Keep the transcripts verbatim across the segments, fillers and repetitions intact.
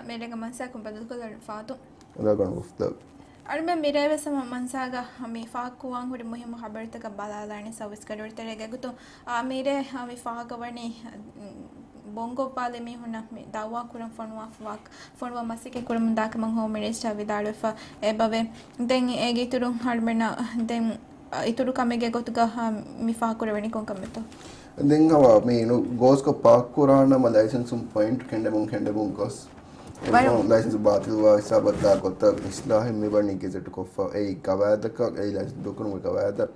މިރޭގެ މަންސާކުން ބަދަލުކޮށްލަން ފާތު. އަޅުމެން މިރޭ ވެސް ހަމަ މަންސާގަ މި ފާކުވާން ހުރި މުހިއްމު ހަބަރުތަކަށް ބަލާލާނެ ސައުވިސް ގަޑުވަރުތެރޭގެ ގޮތުން. އާ، މިރޭ، އާ، މި ފާކަވަނީ، އު، ބޮންގޮއްވާލި މީހުންނަށް މި ދައުވާ ކުރަން ފޮނުވާފަ، ފޮނުވާ މަސައްކަތް ކުރަމުން ދާކަމަށް ހޯމް މިނިސްޓަރ ވިދާޅުވެފަ އެބަވޭ. ދެން އޭގެ އިތުރު އަޅުމެންނަށް ދެން އިތުރު ކަމެއްގެ ގޮތުގަ، އާ، މި ފާކުރެވެނީ ކޮން ކަމެއްތޯ؟ ދެން ހަމަ މި ގޯސްކޮށް ޕާކް ކުރާނަމަ ލައިސަންސުން ޕޮއިންޓް ކެނޑެމުން ކެނޑެމުން ގޮސް، ވަރަށް ލައިސަންސް ބާތިލްވާ ހިސާބަށް ދާ ގޮތަށް އިސްލާހެއް މިވަނީ ގެޒެޓް ކޮށްފަ. އެއީ ގަވާއިދަކަށް، އެއީ ލައިސަންސް ދޫކުރުމުގެ ގަވާއިދަށް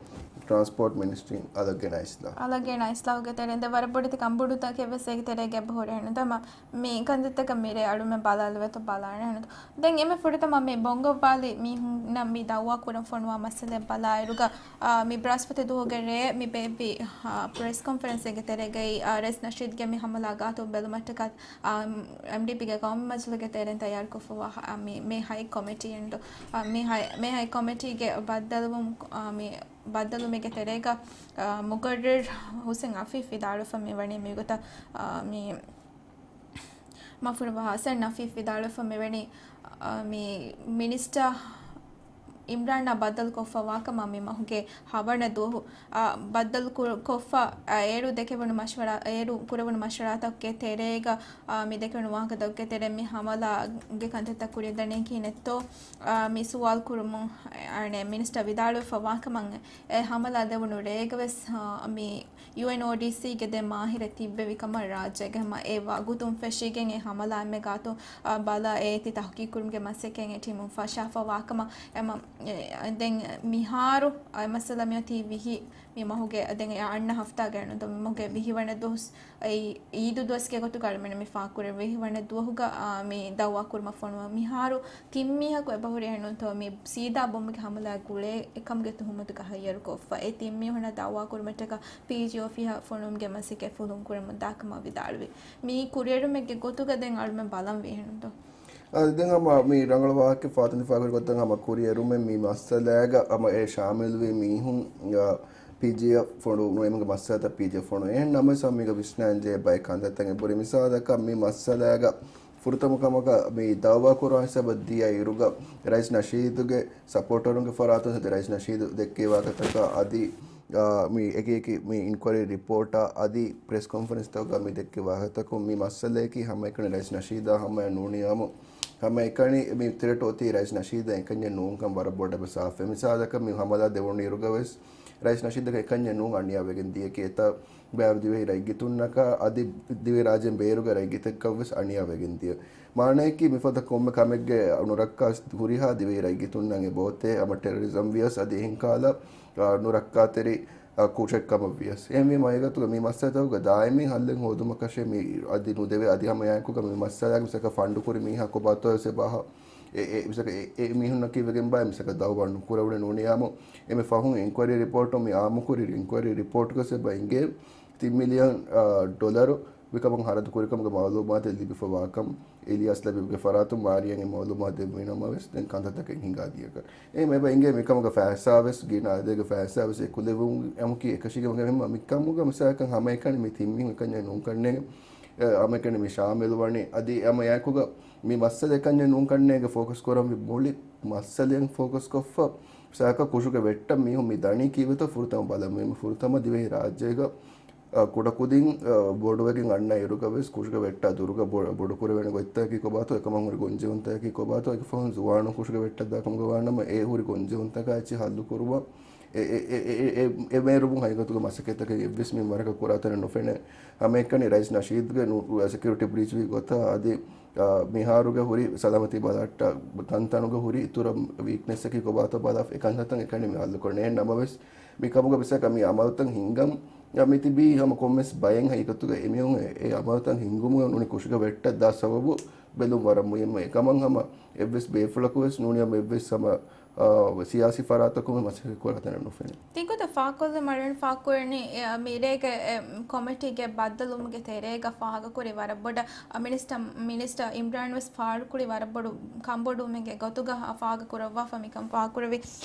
ޓްރާންސްޕޯޓް މިނިސްޓްރީން އަލަށް ގެނައި އިސްލާހު. އަލަށް ގެނައި އިސްލާހުގެ ތެރެއިން ދެން ވަރަށް ބޮޑެތި ކަންބޮޑުތަކެއް ވެސް އޭގެ ތެރޭގަ އެބަހުރި އެހެން ތަމަ މި ކަންތައްތަކަށް މިރޭ އަޅުމެން ބަލާލެވޭތޯ ބަލާނެ އެހެން. ދެން އެންމެ ފުރަތަމަ މި ބޮންގޮއްވާލި މީހުންނަށް މި ދައުވާ ކުރަން ފޮނުވާ މައްސަލައެއް ބަލާއިރުގަ، އާ، މި ބްރަހަސްފަތި ދުވަހުގެ ރޭ މި ބޭއްވި، އާ، ޕްރެސް ކޮންފަރެންސެއްގެ ތެރޭގައި، އާ، ރައީސް ނަޝީދުގެ މި ހަމަލާ ގާތު ބެލުމަށްޓަކާ، އާ، އެމްޑީޕީގެ ގައުމީ މަޖިލީހުގެ ތެރެއިން ތައްޔާރުކޮށްފަވާ، އާ، މި، މި ހައި ކޮމިޓީ އެންޑު، އާ، މި ހައި، މި ހައި ކޮމިޓީގެ ބައްދަލުވުން، އާ، މި ބައްދަލުވުމެއްގެ ތެރޭގަ، އާ، މުގައްރިރު ހުސެން އަފީފް ވިދާޅުވެފަ މިވަނީ މިގޮތަށް، އާ، މި މަފުރުބާ ހަސަން އަފީފް ވިދާޅުވެފަ މިވަނީ، އާ، މި މިނިސްޓަރ އިމްރާންއާ ބައްދަލުކޮށްފަ ވާކަމަށް މި މަހުގެ ހަވަނަ ދުވަހު، އާ، ބައްދަލު ކުރ-، ކޮށްފަ، އާ، އޭރު ދެކެވުނު މަޝްވަރާ، އޭރު ކުރެވުނު މަޝްވަރާތަކުގެ ތެރޭގަ، އާ، މި ދެކެވުނު ވާހަކަތަކުގެ ތެރޭ މި ހަމަލާގެ ކަންތައްތައް ކުރިއަށް ދަނީ ކިހިނެއްތޯ، އާ، މި ސުވާލު ކުރުމުން، އަނެއް މިނިސްޓަރ ވިދާޅުވެފަ ވާކަމަށް އެ ހަމަލާ ދެވުނު ރޭގަ ވެސް، އާ، މި ޔޫއެންއޯޑީސީގެ ދެ މާހިރެއް ތިއްބެވި ކަމަށް ރާއްޖޭގެ ހަމަ އެ ވަގުތުން ފެށިގެން އެ ހަމަލާ އެންމެ ގާތު، އާ، ބަލާ އޭތި ތަހުގީގު ކުރުމުގެ މަސައްކަތް އެ ޓީމުން ފަށާފަ ވާކަމަށް އެމަ، އެ، ދެން މިހާރު އެ މައްސަލަ މިއޮތީ ވިހި މި މަހުގެ ދެން އެ އަންނަ ހަފްތާގައި ނުދޮ މި މަހުގެ ވިހި ވަނަ ދުވަސް އެއީ އީދު ދުވަސްގެ ގޮތުގަ އަޅުމެން މި ފާކުރެ ވިހި ވަނަ ދުވަހުގަ، އާ، މި ދައުވާ ކުރުމަށް ފޮނުވާ މިހާރު ތިން މީހަކު އެބަހުރި އެހެންނޫންތޯ މި ސީދާ ބޮމުގެ ހަމަލާ ގުޅޭ އެކަމުގެ ތުހުމަތުގަ ހައްޔަރުކޮށްފަ. އެ ތިން މީހުންނަށް ދައުވާ ކުރުމަށްޓަކާ ޕީޖީ އޮފީހަށް ފޮނުވުމުގެ މަސައްކަތް ފުލުން ކުރަމުން ދާކަމަށް ވިދާޅުވި. މި ކުރިއެރުމެއްގެ ގޮތުގަ ދެން އަޅުމެން ބަލަން ވީ އެހެންނޫންތޯ؟ އަދި ދެން ހަމަ މި ރަނގަޅު ވާހަކަ ފާތުން ދިފާކުރި ގޮތަށް ހަމަ ކުރިއެރުމެއް މި މައްސަލާގަ ހަމަ އެ ޝާމިލުވި މީހުން، އާ، ޕީޖީއަށް ފޮނު ނުވެމުގެ މައްސަލަތައް ޕީޖީއަށް ފޮނު. އެހެން ނަމަވެސް ހަމަ މީގަ ވިސްނާންޖެހޭ ބައެއް ކަންތައްތައް އެބަހުރި. މިސާލަކަށް މި މައްސަލާގަ ފުރަތަމަ ކަމަކަށް މި ދައުވާ ކުރާ ހިސާބަށް ދިޔަ އިރުގަ ރައީސް ނަޝީދުގެ ސަޕޯޓަރުންގެ ފަރާތުން އަދި ރައީސް ނަޝީދު ދެއްކި ވާހަކަތަކާ އަދި، އާ، މި އެކި އެކި މި އިންކުއަރީ ރިޕޯޓާ އަދި ޕްރެސް ކޮންފަރެންސްތަކުގަ މި ދެއްކި ވާހަކަތަކުން މި މައްސަލަޔަކީ ހަމައެކަނި ރައީސް ނަޝީދާ ހަމަޔަށް ނޫނިއްޔާމު ހަމައެކަނި މި ތްރެޓް އޮތީ ރައީސް ނަޝީދަށް އެކަންޏެއް ނޫންކަން ވަރަށް ބޮޑަށް އެބަ ސާފެ. މިސާލަކަށް މި ހަމަލާ ދެވުނު އިރުގަ ވެސް ރައީސް ނަޝީދަކަށް އެކަންޏެއް ނޫން އަނިޔާވެގެން ދިޔަކީ އެތައް ބައިވަރު ދިވެހި ރައްޔިތުންނަކަށް އަދި ދިވެހި ރާއްޖޭން ބޭރުގެ ރައްޔިތަކަށް ވެސް އަނިޔާވެގެން ދިޔަ. މާނަޔަކީ މިފަދަ ކޮންމެ ކަމެއްގެ ނުރައްކާ ހުރިހާ ދިވެހި ރައްޔިތުންނަށް އެބައޮތޭ ހަމަ ޓެރަރިޒަމް ވިޔަސް އަދި އެހެން ކަހަލަ، އާ، ނުރައްކާތެރި، އާ، ކުށެއް ކަމަށް ވިޔަސް. އެހެންވީމަ އެގޮތުގަ މި މައްސަލަތަކުގަ ދާއިމީ ހައްލެއް ހޯދުމަކަށެއް މި އަދި ނުދެވޭ. އަދި ހަމަ އެއާއެކުގަ މި މައްސަލާގެ މިސަކަށް ފަންޑު ކުރި މީހާ ކޮބާތޯ ވެސް އެބަ އެ، އެ، މިސަކަށް އެ، އެ މީހުންނަކީ ވެގެން ބާ މިސަކަށް ދައުވާ ނުކުރެވުނެ ނޫނިއްޔާމު އެންމެ ފަހުން އިންކުއަރީ ރިޕޯޓު މި އާއްމުކުރި އިންކުއަރީ ރިޕޯޓުގަ ވެސް އެބަ އިނގޭ ތިން މިލިއަން، އާ، ޑޮލަރު މިކަމަށް ހަރަދު ކުރިކަމުގެ މައުލޫމާތެއް ލިބިފަ ވާކަން އިލްޔާސް ލަބީބްގެ ފަރާތުން މާރިޔަން އެ މައުލޫމާތު ދެއްވި ނަމަވެސް ދެން ކަންތައްތަކެއް ހިނގާ ދިޔަކަށް. އެހެން އެބަ އިނގޭ މިކަމުގެ ފައިސާވެސް ގިނަ އަދަދެއްގެ ފައިސާވެސް އެކުލެވުން އެމަކީ އެކަށީގެން މިކަމުގެ މިސާލަކަށް ހަމައެކަނި މި ތިން މީހުން އެކަންޏެއް ނޫންކަންނޭނގެ، އެ، ހަމައެކަނި މި ޝާމިލުވަނީ. އަދި އެ ހަމައެކުގަ މި މައްސަލަ އެކަންޏެއް ނޫންކަންނޭނގެ ފޯކަސް ކުރަންވީ މުޅި މައްސަލައިން ފޯކަސް ކޮށްފަ މިސާލަކަށް ކުށުގެ ވެއްޓަށް މީހުން މި ދަނީ ކީއްވެތޯ ފުރަތަމަ ބަލަން. މި ފުރަތަމަ ދިވެހި ރާއްޖޭގަ އަ، ކުޑަކުދިން، އަ، ބޮޑުވެގެން އަންނަ އިރުގަ ވެސް ކުށުގެ ވެއްޓާ ދުރުގަ ބޮ-، ބޮޑުކުރެވޭނެ ގޮތްތަކަކީ ކޮބާތޯ؟ އެކަމަށް ހުރި ގޮންޖެހުންތަކަކީ ކޮބާތޯ؟ އެކަ ފަހުން ޒުވާނުން ކުށުގެ ވެއްޓަށް ދާކަމުގަ ވާނަމަ އެ ހުރި ގޮންޖެހުންތަކާ އެއްޗެއް ހައްލު ކުރުވާ. އެ، އެ، އެ، އެ، އެ، އެ، އެ މޭރުމުން ހަގީގަތުގަ މަސައްކަތްތަކެއް އެއްވެސް މިންވަރަކަށް ކުރާތަނެއް ނުފެނޭ. ހަމައެކަނި ރައީސް ނަޝީދުގެ ނު-، ސެކިއުރިޓީ ބްރީޗް ވީ ގޮތާ އަދި، އާ، މިހާރުގެ ހުރި ސަލާމަތީ ބަލަހައްޓާ ތަންތަނުގަ ހުރި އިތުރަށް ވީކްނެސްއަކީ ކޮބާތޯ ބަލާ އެ ކަންތައްތައް އެކަނި މި ހައްލު ކުރަނީ. ނަމަވެސް މި ކަމުގަ މިސާލަކަށް މި އަމަލުތައް ހިންގަން މިތިބީ ހަމަ ކޮންމެސް ބައެއް ހަގީގަތުގަ އެމީހުން އެ، އެ އަމަލުތައް ހިންގުމުގަ ނޫނީ ކުށުގެ ވެއްޓަށް ދާ ސަބަބު ބެލުން ވަރަށް މުހިއްމު. އެކަމަށް ހަމަ އެއްވެސް ބޭފުޅަކު ވެސް ނޫނީ ހަމަ އެއްވެސް ހަމަ، ސިޔާސީ ފަރާތަކުން މަސައްކަތް ކުރާ ތަނެއް ނުފެނޭ. ތިން ގޮތަށް ފާހަގަކޮށްލަން މަރަން ފާހަގަކުރަނީ، އެ، މިރޭގެ، އެ، ކޮމިޓީގެ ބައްދަލުވުމުގެ ތެރޭގަ ފާހަގަކުރި ވަރަށް ބޮޑަށް، އަ، މިނިސްޓަ، މިނިސްޓަ އިމްރާން ވެސް ފާހަގަކުރި ވަރަށް ބޮޑު ކަންބޮޑުވުމެއްގެ ގޮތުގަ ފާހަގަކުރައްވާފަ މިކަން ފާހަގަކުރެއްވި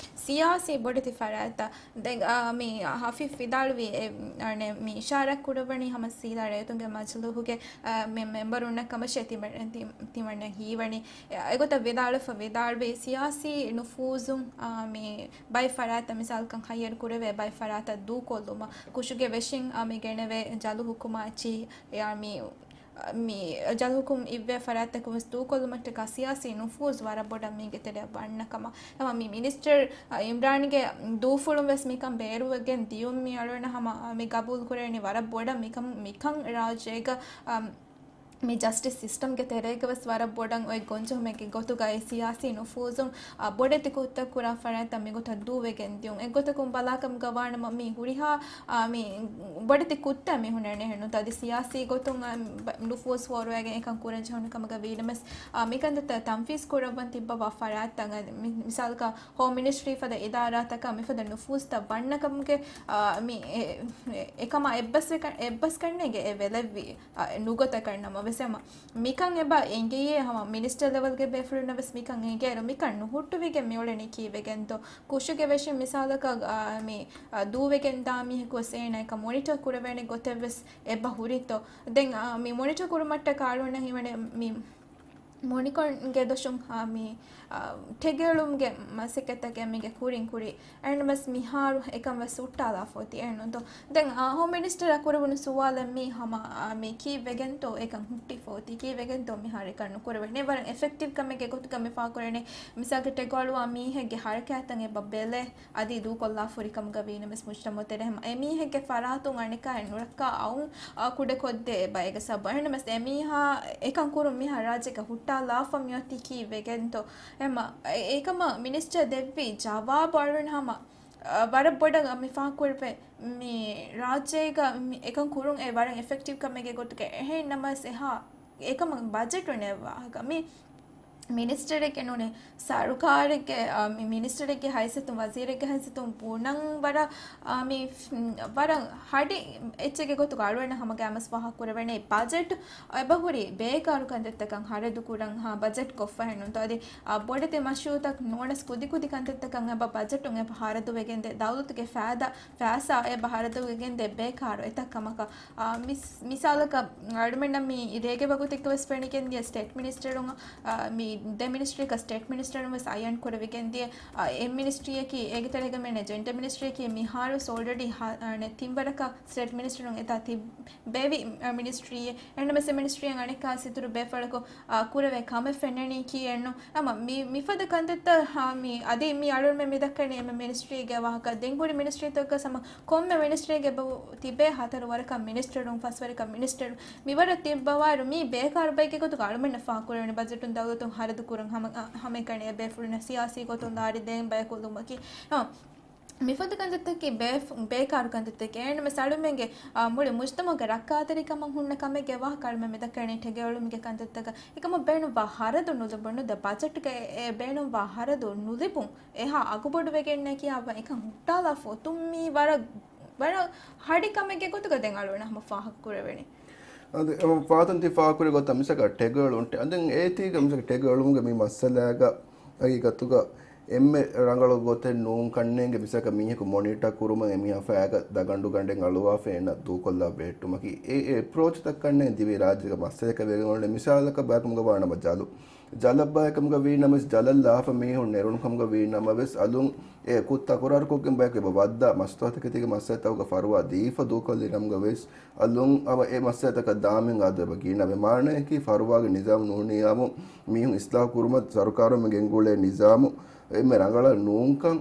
ސިޔާސީ ބޮޑެތި ފަރާތްތައް. ދެން، އާ، މި ހަފީފް ވިދާޅުވީ، އެ، އަނެ، މި އިޝާރާތް ކުރައްވަނީ ހަމަ ސީދާ ރައްޔިތުންގެ މަޖިލީހުގެ، އާ، މެ-، މެމްބަރުންނަށް ކަމަށޭ ތިމަން-، ތި-، ތިމަންނަށް ހީވަނީ. އެ، އެގޮތަށް ވިދާޅުވެފަ ވިދާޅުވީ ސިޔާސީ ނުފޫޒުން، އާ، މި ބައެއް ފަރާތްތައް މިސާލަކަށް ހައްޔަރު ކުރެވޭ ބައެއް ފަރާތްތައް ދޫކޮށްލުމަށް ކުށުގެ ވެށިން، އާ، މި ގެނެވޭ ޖަލު ހުކުމާއެއްޗިހި، އެ، އާ، މި މި ޖަލު ހުކުމް އިއްވޭ ފަރާތްތަކުން ވެސް ދޫކޮށްލުމަށްޓަކާ ސިޔާސީ ނުފޫޒު ވަރަށް ބޮޑަށް މީގެ ތެރެއަށް ވަންނަ ކަމަށް. ހަމަ މި މިނިސްޓަރ، އަ، އިމްރާންގެ ދޫފުޅުން ވެސް މިކަން ބޭރުވެގެން ދިޔުން މި އަޅުގަނޑަށް ހަމަ، އަ، މި ގަބޫލު ކުރެވެނީ ވަރަށް ބޮޑަށް މިކަން، މިކަން ރާއްޖޭގަ، އަ، މި ޖަސްޓިސް ސިސްޓަމްގެ ތެރޭގަ ވެސް ވަރަށް ބޮޑަށް އޮތް ގޮންޖެހުމެއްގެ ގޮތުގައި ސިޔާސީ ނުފޫޒުން، އަ، ބޮޑެތި ކުށްތައް ކުރާ ފަރާތްތައް މިގޮތަށް ދޫވެގެން ދިޔުން. އެއްގޮތަކުން ބަލާކަމުގަ ވާނަމަ މި ހުރިހާ، އާ، މި ބޮޑެތި ކުށްތައް މި ހުންނަނީ އެހެންނު. އަދި ސިޔާސީ ގޮތުން، އާ، ބަ-، ނުފޫޒު ފޯރުވައިގެން އެކަން ކުރަން ޖެހުނު ކަމަކަށް ވީނަމަސް، އާ، މިކަންތައްތައް ތަންފީޒް ކުރައްވަން ތިއްބަވާ ފަރާތްތައް، އަދި މި-، މިސާލަކަށް ހޯމް މިނިސްޓްރީ ފަދަ އިދާރާތަކަށް މިފަދަ ނުފޫޒުތައް ވަންނަ ކަމުގެ، އާ، މި އެ-، އެ-، އެކަމާ އެއްބަސްވެ-، އެއްބަސް ކަންނޭނގެ އެ ވެލެއްވި، އާ، ނުގޮތަކަށް ނަމަވެސް އެމަ މިކަން އެބަ އެނގެޔޭ ހަމަ މިނިސްޓަރ ލެވެލްގެ ބޭފުޅުންނަށް ވެސް މިކަން އެނގޭއިރު މިކަން ނުހުއްޓުވިގެން މިއުޅެނީ ކީއްވެގެންތޯ؟ ކުށުގެ ވެށިން މިސާލަކަށް، އާ، މި، އާ، ދޫވެގެން ދާ މީހަކު ވެސް އޭނަ އެކަ މޮނިޓަ ކުރެވޭނެ ގޮތެއް ވެސް އެބަ ހުރިތޯ؟ ދެން، އާ، މި މޮނިޓަ ކުރުމަށްޓަކާ އަޅުގަނޑަށް ހީވަނީ މި މޮނިކޮންގެ ދޮށުން، އާ، މި، އާ، ޓެގެއުޅުމުގެ މަސައްކަތްތަކެއް މީގެ ކުރިން ކުރި. އެންޑް މަސް މިހާރު އެކަން ވެސް ހުއްޓާލާފަ އޮތީ އެންނުތޯ؟ ދެން، އާ، ހޯމް މިނިސްޓަރަށް ކުރެވުނު ސުވާލެއް މީ ހަމަ، އާ، މި ކީއްވެގެންތޯ އެކަން ހުއްޓިފަ އޮތީ؟ ކީއްވެގެންތޯ މިހާރު އެކަން ނުކުރެވެނީ؟ ވަރަށް އެފެކްޓިވް ކަމެއްގެ ގޮތުގަ މި ފާކުރަނީ. މިސާލަކަށް ޓެގެއުޅުވާ މީހެއްގެ ހަރަކާތްތައް އެބަ ބެލެ އަދި ދޫކޮށްލާފަ ހުރި ކަމުގަ ވީނަމަސް މުޖްތަމައު ތެރޭ ހަމަ އެމީހެއްގެ ފަރާތުން އަނެއްކާއެއް ނުރައްކާ އައުން، އާ، ކުޑަކޮށްދޭ ބައެއްގެ ސަބަބު. އެހެންނަމަސް އެމީހާ އެކަން ކުރުން މިހާ ރާއްޖޭގަ ހުއްޓާލާފަ މިއޮތީ ކީއްވެގެންތޯ؟ އެމަ-، އެ-، އެކަމަށް މިނިސްޓަރ ދެއްވި ޖަވާބު އަޅުން ހަމަ، އާ، ވަރަށް ބޮޑަށް މި ފާކުރެވޭ މި ރާއްޖޭގަ މި އެކަން ކުރުން އެ ވަރަށް އެފެކްޓިވް ކަމެއްގެ ގޮތުގަ. އެހެންނަމަސް އެހާ އެކަމަށް ބަޖެޓު ނެއް ވާހަކަ. މި މިނިސްޓަރެއްގެ ނޫނޭ، ސަރުކާރެއްގެ، އާ، މި މިނިސްޓަރެއްގެ ހައިސިއްޔަތުން، ވަޒީރެއްގެ ހައިސިއްޔަތުން ބުނަން ވަރަށް، އާ، މި، ވަރަށް ހަޑި އެއްޗެއްގެ ގޮތުގަ އަޅުގަނޑަށް ހަމަ ގައިމުވެސް ފާހަގަ ކުރެވޭނެ. ބަޖެޓް އެބަހުރި ބޭކާރު ކަންތައްތަކަށް ހަރަދު ކުރަން، ހާ، ބަޖެޓް ކޮށްފަ އެހެންނުތޯ؟ އަދި، އާ، ބޮޑެތި މަޝްރޫއުތައް ނޫނަސް ކުދިކުދި ކަންތައްތަކަށް އެބަ ބަޖެޓުން އެބަ ހަރަދުވެގެންދޭ. ދައުލަތުގެ ފައިދާ ފައިސާ އެބަ ހަރަދުވެގެންދޭ ބޭކާރު އެތައް ކަމަކަށް. އާ، މިސް-، މިސާލަކަށް އަޅުމެންނަށް މި ރޭގެ ވަގުތެއްގަ ވެސް ފެނިގެންދިޔަ ސްޓޭޓް މިނިސްޓަރުން، އާ، މި ދެ މިނިސްޓްރީގަ ސްޓޭޓް މިނިސްޓަރުން ވެސް އަޔަން ކުރެވިގެންދިޔަ، އާ، އެ މިނިސްޓްރީއަކީ އޭގެ ތެރޭގަ މެނޭ ޖެންޑަރ މިނިސްޓްރީއަކީ މިހާރު ވެސް އޯލްރެޑީ ހާ-، އާ، ނެ، ތިން ވަރަކަށް ސްޓޭޓް މިނިސްޓަރުން އެތާ ތި-، ބޭވި، އާ، މިނިސްޓްރީއެއް. އެންޑް މެސް މިނިސްޓްރީއަށް އަނެއްކާ ސިތުރު ބޭފުޅަކު، އާ، ކުރެވޭ ކަމެއް ފެންނަނީ ކީއެއްނު. އަމަ މި-، މިފަދަ ކަންތައްތައް، ހާ، މި އަދި މި އަޅުންމެ މި ދައްކަނީ އެމެ މިނިސްޓްރީގެ ވާހަކަ. ދެން ހުރި މިނިސްޓްރީތަކަށް ހަމަ ކޮންމެ މިނިސްޓްރީގެ ބަ-، ތިބޭ ހަތަރު ވަރަކަށް މިނިސްޓަރުން، ފަސް ވަރަކަށް މިނިސްޓަރުން. މިވަރަށް ތިއްބަވާއިރު މީ ބޭކާރު ބައެއްގެ ގޮތުގަ އަޅުމެންނަށް ފާހަގަކުރެވެނީ ބަޖެޓުން ދައުލަތުން ހަރަދު ކުރަން ހަމަ، އަ، ހަމައެކަނި އެބޭފުޅުންނަށް ސިޔާސީ ގޮތުން ލާރި ދޭން ބަޔަކު ލުމަކީ. ހަ، މިފަދަ ކަންތައްތަކީ ބޭފު-، ބޭކާރު ކަންތައްތަކެއް. އެހެންނަމަސް އަޅުމެންގެ، އާ، މުޅި މުޖްތަމަޢުގެ ރައްކާތެރިކަމަށް ހުންނަ ކަމެއްގެ ވާހަކަ އަޅުމެން މިދައްކަނީ ޓެގެއުޅުމުގެ ކަންތައްތަކަށް. އެކަމަށް ބޭނުންވާ ހަރަދު ނުލިބުނު، ދަ ބަޖެޓްގަ އެ ބޭނުންވާ ހަރަދު ނުލިބުން އެހާ އަގުބޮޑުވެގެންނޭ ކިޔާ އެކަން ހުއްޓާލާފަ އޮތުން މީ ވަރަށް، ވަރަށް ހަޑި ކަމެއްގެ ގޮތުގަ ދެން އަޅުގަނޑަށް ހަމަ ފާހަގަ ކުރެވެނީ. އަދި އެ ފާތުން ތި ފާހަގަކުރި ގޮތަށް މިސަކަށް ޓެގެއުޅުން ޓެ-، އަދި އޭތީގަ މިސަކަށް ޓެގެއުޅުމުގެ މި މައްސަލާގަ ހަގީގަތުގަ އެންމެ ރަނގަޅު ގޮތެއް ނޫން ކަންނޭނގެ މިސަކަށް މީހަކު މޮނިޓަ ކުރުމަށް އެމީހާ ފައިގަ ދަގަނޑު ގަނޑެއް އަޅުވާފަ އޭނަ ދޫކޮށްލާ ބެހެއްޓުމަކީ އެ، އެ އެޕްރޯޗްތައް ކަންނޭނގެ ދިވެހި ރާއްޖޭގަ މައްސަލަކަށް ވެގެން އުޅެނީ. މިސާލަކަށް ބަޔަކުމުގަ ވާނަމަ ޖަލު. ޖަލަށް ބަޔަކަމުގަ ވީ ނަމަވެސް، ޖަލަށް ލާފަ މީހުން ނެރުނު ކަމުގަ ވީ ނަމަވެސް، އަލުން އެ ކުށް ތަކުރާރުކޮށްގެން ބަޔަކު އެބަ ވައްދާ މަސްތުވާތަކެތީގެ މައްސަލަތަކުގަ ފަރުވާ ދީފަ ދޫކޮށްލި ނަމުގަ ވެސް، އަލުން އަވަ އެ މައްސަލަތަކަށް ދާމިން އާދަވެ ގިނަވެ. މާނައަކީ ފަރުވާގެ ނިޒާމް ނޫނިއްޔާމު މީހުން އިސްލާހު ކުރުމަށް ސަރުކާރުން ގެންގުޅޭ ނިޒާމު އެންމެ ރަނގަޅަށް ނޫންކަން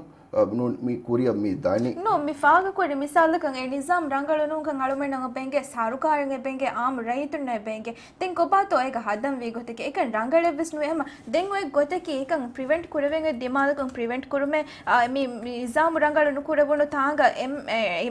މި ކުރިއަށް މި ދަނީ. ނޫން، މި ފާހަގަކުރި މިސާލަކަށް އެ ނިޒާމް ރަނގަޅު ނޫންކަން އަޅުމެންނަށް ބެނގޭ، ސަރުކާރަށް ބެނގޭ، އާއްމު ރައްޔިތުންނަށް ބެނގޭ. ދެން ކޮބާތޯ އޭގަ ހަދަން ވީ ގޮތަކީ؟ އެކަން ރަނގަޅެއްވެސް ނުވޭ. ހަމަ ދެން އޮތް ގޮތަކީ އެކަން ޕްރިވެންޓް ކުރެވެން އޮތް ދިމާލަކުން ޕްރިވެންޓް ކުރުމޭ. އާ، މި، މި ނިޒާމު ރަނގަޅު ނުކުރެވުނު ތާނގަ އެ،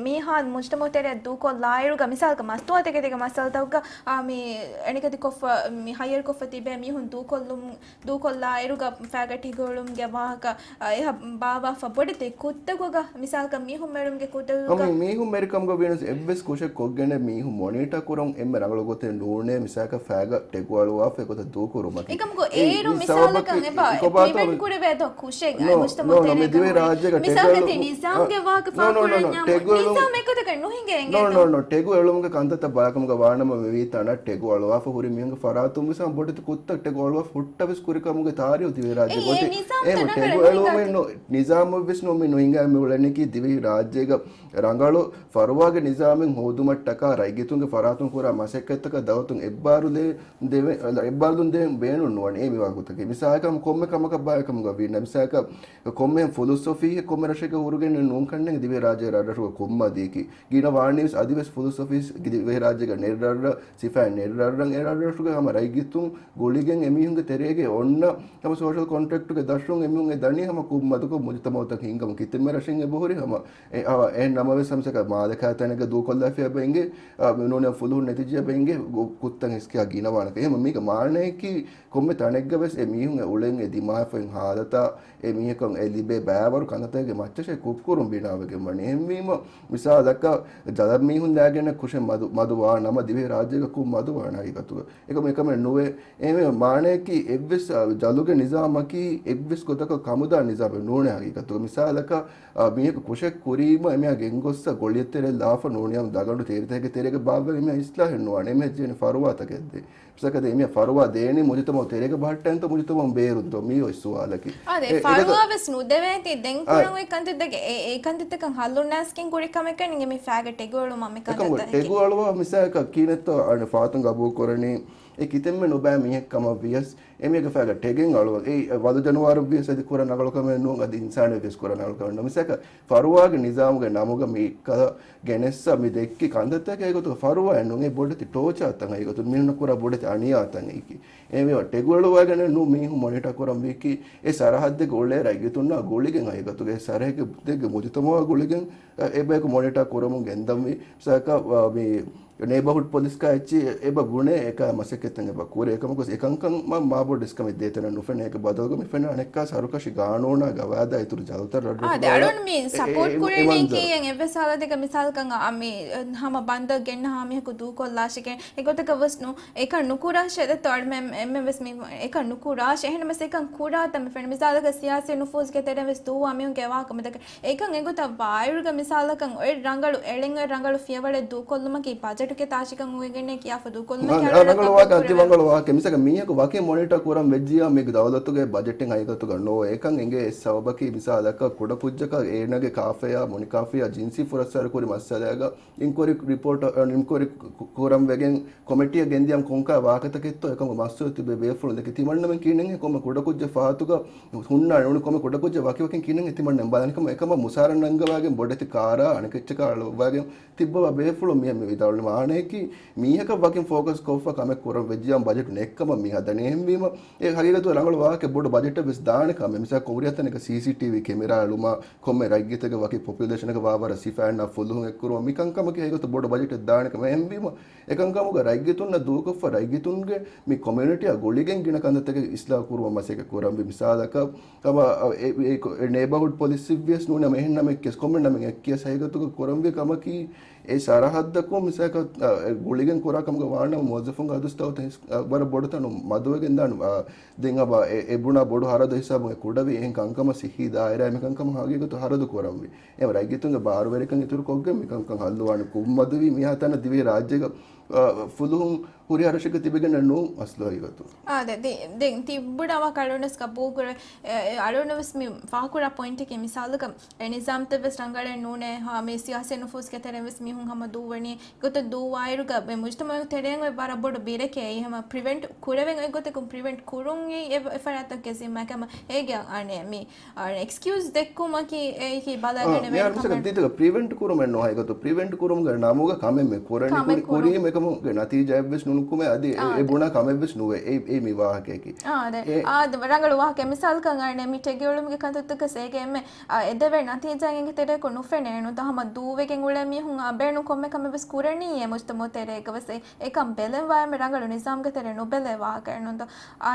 މީހާ މުޖްތަމައު ތެރެއަށް ދޫކޮށްލާއިރުގަ، މިސާލަކަށް މަސްތުވާތަކެތީގެ މައްސަލަތަކުގަ، އާ، މި އެނިކަތި ކޮށްފަ، މި ހައިޔަރ ކޮށްފަ ތިބޭ މީހުން ދޫކޮށްލުން، ދޫކޮށްލާއިރުގަ ފައިގަ ޓެގު އެޅުމުގެ ވާހަކަ، އާ، އެހާ ބާވާފަ ބޮޑެތި ކުށްތަކުގަ، މިސާލަކަށް މީހުން މެޅުމުގެ ކުށްތަކުގަ. މީހުން މެރިކަމުގަ ވީނަސް އެއްވެސް ކުށެއް ކޮށްގެން މީހުން މޮނިޓަ ކުރަން އެންމެ ރަނގަޅު ގޮތެއް ނޫނޭ، މިސާލަކަށް ފައިގަ ޓެގު އަޅުވާފަ އެގޮތަށް ދޫކުރުމަކީ. އެކަމަކު އެއީ، އޭރު މި މިސާލަކަށް ސަބަބަކީ އެބަ ކޮބާތޯ ޕްރިވެންޓް ކުރެވޭތޯ ކުށެއް ނޯ، މުޖްތަމައު ނޯ، ނޯ، މި ތެރޭގަ ދިވެހި ހުރި. ރާއްޖޭގަ މިސާލަކަށް ޓެގު ތި ނިޒާމްގެ ވާހަކަ ނޯ، ނޯ، ނޯ، ނޯ، ފާކުރަންޏާ ޓެގު އެޅު-، މިސާލް އެއްގޮތަކަށް ނުހިނގޭ ނޯ، ނޯ، އެނގޭތޯ. ނޯ، ޓެގު އެޅުމުގެ ކަންތައްތައް ބަލާކަމުގަ ވާނަމަ މިވީތާނަ ޓެގު އަޅުވާފަ ހުރި މީހުންގެ ފަރާތުން ވެސް ހަމަ ބޮޑެތި ކުށްތައް ޓެގު އަޅުވާފަ ހުއްޓަވެސް ކުރިކަމުގެ ތާރީހު ދިވެހި ރާއްޖޭ އެ، ގޮތެއް. އެ ނިޒާމް އޭ، މު-، ތަނަކަށް ޓެގު ނުހިނގޭ. އެޅުމެއް ނު-، ނިޒާމް ވެސް ނު-، މި ނުހިނގާ މި އުޅެނީކީ ދިވެހި ރާއްޖޭގަ ރަނގަޅު ފަރުވާގެ ނިޒާމެއް ހޯދުމަށްޓަކާ ރައްޔިތުންގެ ފަރާތުން ކުރާ މަސައްކަތްތަކަށް ދައުލަތުން އެއްބާރުލެ-، ދެވެ-، އެއްބާރުލުން ދޭން ބޭނުން ނުވަނީ އެ މިވާ ގޮތަކީ. މިސާލަކަށް ކޮންމެ ކަމަކަށް ބާއެކަމުގަ ވީނަ، މިސާލަކަށް ކޮންމެހެން ފުލުސް އޮފީހެއް ކޮންމެ ރަށެއްގަ ހުރުގެން ނޫން ކަންނޭނގެ ދިވެހި ރާއްޖޭ ރަށްރަށުގަ ކޮންމަ ދީކީ. ގިނަ ވާނީ ވެސް އަދިވެސް ފުލުސް އޮފީސް ދިވެހި ރާއްޖޭގަ ނެރްރަށްރަށް، ސިފައިން ނެރްރަށްރަށް، އެ ރަށްރަށުގެ ހަމަ ރައްޔިތުން ގުޅިގެން އެމީހުންގެ ތެރޭގަ އޮންނަ ހަމަ ސޯޝަލް ކޮންޓްރެކްޓުގެ ދަށުން އެމީހުން އެ ދަނީ ހަމަ ކުށް މަދުކޮށް މުޖުތަމައުތަކަށް ހިންގަމުން. ކިތަންމެ ރަށެއް އެބަހުރި ހަމަ އެ، އަ، އެހެން ނަމަވެސް ހަމަސަކަ މާލެ ކާތަނެއްގަ ދޫކޮށްލާފިޔާ ބެނގެ، އ، ނޫނެ ފުލުހުން ނެތިޖެޔާ ބެނގެ ގު-، ކުށްތައް ހިސްކިޔާ ގިނަވާނެކަން. އެހެން މީގެ މާނައަކީ ކޮންމެ ތަނެއްގަ ވެސް އެ މީހުން އެ އުޅެން އެ ދިމާވެފައި ހާލަތާ، އެ މީހަކަށް އެ ލިބޭ ބައިވަރު ކަންތައްތަކެއްގެ މައްޗަށޭ ކުށްކުރުން ބިނާވެގެން ވަނީ. އެހެންވީމަ، މިސާލަކަށް ޖަލަށް މީހުން ދާގެން ކުށެއް މަދު، މަދު ވާ ނަމަ ދިވެހި ރާއްޖޭގަ ކުށް މަދު ވާނެ ހަގީގަތުގަ. އެކަމަކު އެކަމެއް ނުވޭ. އެހެންވީމަ މާނައަކީ އެއްވެސް، އަ، ޖަލުގެ ނިޒާމަކީ އެއްވެސް ގޮތަކަށް ކަމުދާ ނިޒާމެއް ނޫނޭ ހަގީގަތުގަ. މިސާލަކަށް، އަ، މީހަކު ކުށެއް ކުރީމަ އެމީހާ ގެންގޮއްސަ ގޮޅިއެއް ތެރެއަށް ލާފަ ނޫނީ ދަގަނޑު ތޭރިތަކެއްގެ ތެރޭގަ ބާއްވަން އެމީހާ އިސްލާހެއް ނުވާނެ. އެމީހާ ޖެހޭނެ ފަރުވާތަކެއް ދޭން. މިސާލަކަށް ދެން އެމީހާ ފަރުވާ ދޭނީ މުޖުތަމައު ތެރޭގަ ބަހައްޓައިންތޯ މުޖުތަމައު ބޭރުންތޯ؟ މީ އޮތް ސުވާލަކީ. އާދެ، އެ، އެގޮތަށް ފަރުވާ ވެސް ނުދެވޭތީ. ދެން އާ. ކުރަން އޮތް ކަންތައްތަކެއް، އެ، އެ ކަންތައްތަކަށް ހައްލުން ނާސްކިން ކުރި ކަމެއް ނިނގެ މި ފައިގަ ޓެގު އެޅުމަށް މި އެކަމަކު ކަންތައްތަކަކީ. ޓެގު އަޅުވާ މިސާލަކަށް ކިހިނެއްތޯ އަނެއް ފާތުން ގަބޫލު ކުރަނީ. އެ ކިތަންމެ ނުބައި މީހެއް ކަމަށް ވިޔަސް، އެމީހަކަށް ފައިގަ ޓެގެއް އަޅުވަން. އެ ވަލު ޖަނަވާރު ވިޔަސް އަދި ކުރަން ރަނގަޅު ކަމެއް ނޫން، އަދި އިންސާނެއް ވިޔަސް ކުރަން ރަނގަޅު ކަމެއް ނޫން. މިސާލަކަށް ފަރުވާގެ ނިޒާމުގެ ނަމުގަ މި ކަލަ ގެނެއްސަ މި ދެއްކި ކަންތައްތަކެއް އެގޮތުގަ ފަރުވާއެއް ނޫން. އެ ބޮޑެތި ޓޯޗާ ތަން އެގޮތުން މީހުންނަށް ކުރާ ބޮޑެތި އަނިޔާ ތަން އެކި. އެމީހާ ޓެގު އެޅުވާގެނެއް ނޫން މީހުން މޮނިޓާ ކުރަން ވީކީ، އެ ސަރަހައްދެއްގަ އުޅޭ ރައްޔިތުންނާ ގުޅިގެން އެގޮތުގަ އެ ސަރަހައްދެއްގެ މުޖުތަމައާ ގުޅިގެން، އެ، އެބަޔަކު މޮނިޓާ ކުރަމުން ގެންދަންވީ. މިސާލަކަށް، އަ، މި ނޭބަހުޑް ޕޮލިސްގަ އެއްޗި އެބަ ބުނޭ އެކާ މަސައްކަތްތައް އެބަ ކުރޭ. އެކަމަކު އެކަންކަން މާ، މާބޮޑު ޑިސްކަމެއް ދޭތަނަށް ނުފެނޭ. އޭގެ ބަދަލުގަ މި ފެންނަ އަނެއްކާ ސަރުކަށި ގާނޫނާ ގަވާއިދާ އިތުރު ޖަލުތައް ރަށްރަށު އާދެ، އަޅުން މި އެ، އެ، ސަޕޯޓް އެ، ކުރަނީކީ އެ، އެ، އެއްވެސް ހާލަތެއްގަ މިސާލަކަށް އަ، މި، އަ، ހަމަ ބަންދަށް ގެންނަ ހާމީހަކު ދޫކޮށްލާށެކޭ. އެގޮތަކަށް ވެސް ނޫ، އެކަން ނުކުރާށޭ ދެއްތޯ އަޅުމެން އެންމެ ވެސް މި އެކަން ނުކުރާށޭ. އެހެންނަމަވެސް އެކަން ކުރާތަން މި ފެންނަ މިސާލަކަށް ސިޔާސީ ނުފޫޒުގެ ތެރެއިން ވެސް ދުއްވާ މީހުންގެ ވާހަކަ މިދަކަ އެކަން އެގޮތަށް ވާއިރުގަ މިސާލަކަށް އޮތް ރަނގަޅު އެޅެން އޮތް ރަނގަޅު ފިޔަވަޅެއް ދޫކޮށްލުމަކީ ބަޖެޓުގެ ތާށިކަން އޮވެގެންނޭ ކިޔާފަ ދޫކޮށްލުމަކީ ރަނގަޅު ވާހަކަ އަންތި މަންގަޅު ވާހަކަ. މިސާލަކަށް މީހަކު ވަކި މޮނިޓާ ކުރަން ވެއްޖިޔާ މީ ދައުލަތުގެ ބަޖެޓެއް ހަގީގަތުގަ ނޯ. އެކަން އެނގޭ އެއް ސަބަބަކީ މިސާލަކަށް ކުޑަކުއްޖަކަށް އޭނާގެ ކާފަޔާ މުނިކާފަޔާ ޖިންސީ ފުރައްސާރަ ކުރި މައްސަލައިގަ އިންކުއަރީ ރިޕޯޓް، އަ، އިންކުއަރީ ކު-، ކުރަން ވެގެން ކޮމިޓީއަށް ގެންދިޔަން ކޮންކަހަލަ ވާހަކަތަކެއްތޯ އެކަމަކު މައްސަލަ ތިބޭ ބޭފުޅުން ދެކެ ތިމަންނަމެން ކިހިނެއްހޭ ކޮންމެ ކުޑަކުއްޖެއް ފާތުގަ ހުންނާނެ ނޫނީ ކޮންމެ ކުޑަކުއްޖެއް ވަކިވަކިން ކިހިނެއްހޭ ތިމަންނަމެން ބަލާނެ ކަމަށް އެކަމަށް މުސާރަ ނަންގަވާގެން ބޮޑެތި ކާރާ އަނެކެއްޗަކާ އަޅުއްވާގެން ތިއްބަވާ ބޭފުޅުން މިއަށް މި ވިދާޅުވީ މާނައަކީ މީހަކަށް ވަކިން ފޯކަސް ކޮށްފަ ކަމެއް ކުރަން ވެއްޖިޔާ ބަޖެޓު ނެތްކަމަށް މި ހަދަނީ. އެހެންވީމަ އެ ހަގީގަތުގަ ރަނގަޅު ވާހަކަ ބޮޑު ބަޖެޓެއް ވެސް ދާނެ ކަމެއް. މިސާލަކަށް ކޮންމެ ރިޔަތަނެއްގަ ސީސީޓީވީ ކެމެރާ އެޅުމާ ކޮންމެ ރައްޔިތެއްގެ ވަކި ޕޮޕިއުލޭޝަނަކަށް ވާވަރަށް ސިފައިންނާ ފުލުހުން އެއްކުރުމަށް މި ކަންކަމަކީ ހަގީގަތު ބޮޑު ބަޖެޓެއް ދާނެ ކަމެއް. އެހެންވީމަ އެކަންކަމުގަ ރައްޔިތުންނަށް ދޫކޮށްފަ ރައްޔިތުންގެ މި ކޮމިއުނިޓީއާ ގުޅިގެން ގިނަ ކަންތައްތަކެއް އިސްލާހު ކުރުމަށް މަސައްކަތް ކުރަންވީ. މިސާލަކަށް ކަމަށް އެ، އެ، އެ ނޭބަހުޑް ޕޮލިސް ވިޔަސް ނޫނީ އެހެން ނަމެއް ކިޔަސް ކޮންމެ ނަމެއް އެއް ކިޔަސް ހަގީގަތުގަ ކުރަންވީ ކަމަކީ އެ ސަރަހައްދަކުން މިސާލަކަށް، އަ، އެ ގުޅިގެން ކުރާ ކަމުގަ ވާނަމަ މުވައްޒަފުންގެ އަދުސްތައް އޮތަ ހިސް، އަ، ވަރަށް ބޮޑު ތަނު މަދުވެގެން ދާން، އަ، ދެން އަބަ އެ، އެ ބުނާ ބޮޑު ހަރަދު ހިސާބުން އެ ކުޑަވި އެހެން ކަންކަމަށް ސިއްހީ ދާއިރާ މިކަންކަމަށް ހަގީގަތު ހަރަދު ކުރަންވީ. އެ ރައްޔިތުންގެ ބާރުވެރިކަން އިތުރު ކޮށްގެން މިކަންކަން ހައްލުވާން ކުށްމަދުވީ މިހާތަނަށް ދިވެހި ރާއްޖޭގަ ފުލުހުން ހުރި ހަރަށެއްގަ ތިބެގެން ނޫން އަސްލު ހަގީގަތުން. އާ، ދެ-، ދެ-، ދެން ތި ބުޑަ ވާ އަޅުގަނޑުވެސް ގަބޫލު ކުރޭ، އެ، އެ، އަޅުގަނޑުވެސް މި ފާހަގަކުރާ ޕޮއިންޓަކީ މިސާލަކަށް އެ ނިޒާމްތައްވެސް ރަނގަޅެއް ނޫނޭ، ހާ، މި ސިޔާސީ ނުފޫޒުގެ ތެރެއިންވެސް މީހުން ހަމަ ދޫވަނީ ގޮތަށް ދޫވާއިރުގަ މި މުޖްތަމަޢު ތެރެއިން އޮތް ވަރަށް ބޮޑު ބިރެކޭ. އެއީ ހަމަ ޕްރިވެންޓް ކުރެވެން އޮތް ގޮތަކުން ޕްރިވެންޓް ކުރުން އެ، އެ ފަރާތްތަކުގެ ޒިންމާ ކަމަށް އޭގެ އަނެއް މި އަނެއް އެކްސްކިއުޒް ދެއްކުމަކީ އެއީކީ ބަލާގަނެވޭނެ ކަމެއް. ތީތަކަށް ޕްރިވެންޓް ކުރުމެއް ނޫން ހަގީގަތު ޕްރިވެންޓް ކުރުމުގެ ނަމުގަ ކަމެއް މި ކުރަނީ ކުރި-، ކުރީމެ ކަމުގެ ނަތީޖާއެއްވެސް ނުނުކުމޭ އަދި އެ، އެ ބުނާ ކަމެއްވެސް ނުވޭ. އެ، އެ މި ވާހަކައަކީ. އާ، ދެ-، އާ، ދެ-، ރަނގަޅު ވާހަކަ. މިސާލަކަށް އަނެއް މި ޓެކް އެޅުމުގެ ކަންތައްތަކަސް އޭގެ އެންމެ އާ، އެ ދެވޭ ނަތީޖާއިންގެ ތެރެއަކު ނުފެނޭ ނުތަ ހަމަ ދޫވެގެން އުޅޭ މީހުން އާ، ބޭނުން ކޮންމެ ކަމެއް ވެސް ކުރަނީ އެ މުޖްތަމަޢު ތެރޭގަ ވެސް އެ، އެކަން ބެލެން ވާ އެންމެ ރަނގަޅު ނިޒާމްގެ ތެރޭ ނުބެލޭ ވާހަކައެއް ނުންތޯ. އާ،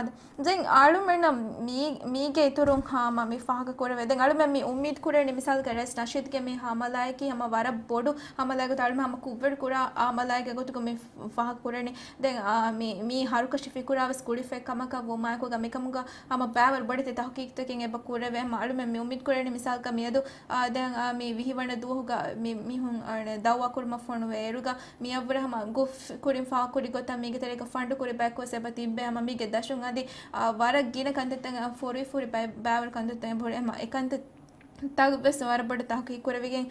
ދެން އަޅުމެންނަށް މީ، މީގެ އިތުރުން ހާމަ މި ފާހަގަ ކުރެވޭ. ދެން އަޅުމެން މި އުއްމީދު ކުރަނީ މިސާލަކަށް ރައީސް ނަޝީދުގެ މި ހަމަލާއަކީ ހަމަ ވަރަށް ބޮޑު ހަމަލާއެއް ގޮތަށް އަޅުމެން ހަމަ ކުށްވެރި ކުރާ ހަމަލާއެއްގެ ގޮތުގަ މި ފާހަގަ ކުރަނީ. ދެން އާ، މި، މީ ހަރުކަށި ފިކުރާވެސް ގުޅިފައި ކަމަކަށް ވުމާއެކުގަ މިކަމުގަ ހަމަ ބައިވަރު ބޮޑެތި ތަހުޤީޤުތަކެއް އެބަ ކުރެވޭ. ހަމަ އަޅުމެން މި އުއްމީދު ކުރަނީ މިސާލަކަށް މިއަދު، އާ، ދެން، އާ، މި ވިހި ވަނަ ދުވަހުގަ މި މީހުން، އާ، ދައުވާ ކުރުމަށް ފޮނުވޭ އިރުގަ މިއަށްވުރެ ހަމަ ގުފް ކުރިން ފާހަގަކުރި ގޮތަށް މީގެ ތެރޭގަ ފަންޑު ކުރި ބަޔަކުވެސް އެބަ ތިއްބޭ. ހަމަ މީގެ ދަށުން އަދި، އާ، ވަރަށް ގިނަ ކަންތައްތައް، އާ، ފޮރުވި ފޮރުވި ބައި-، ބައިވަރު ކަންތައްތައް އެބަހުރޭ. ހަމަ އެކަންތައް ތައް ވެސް ވަރަށް ބޮޑަށް ތަހުޤީޤު ކުރެވިގެން،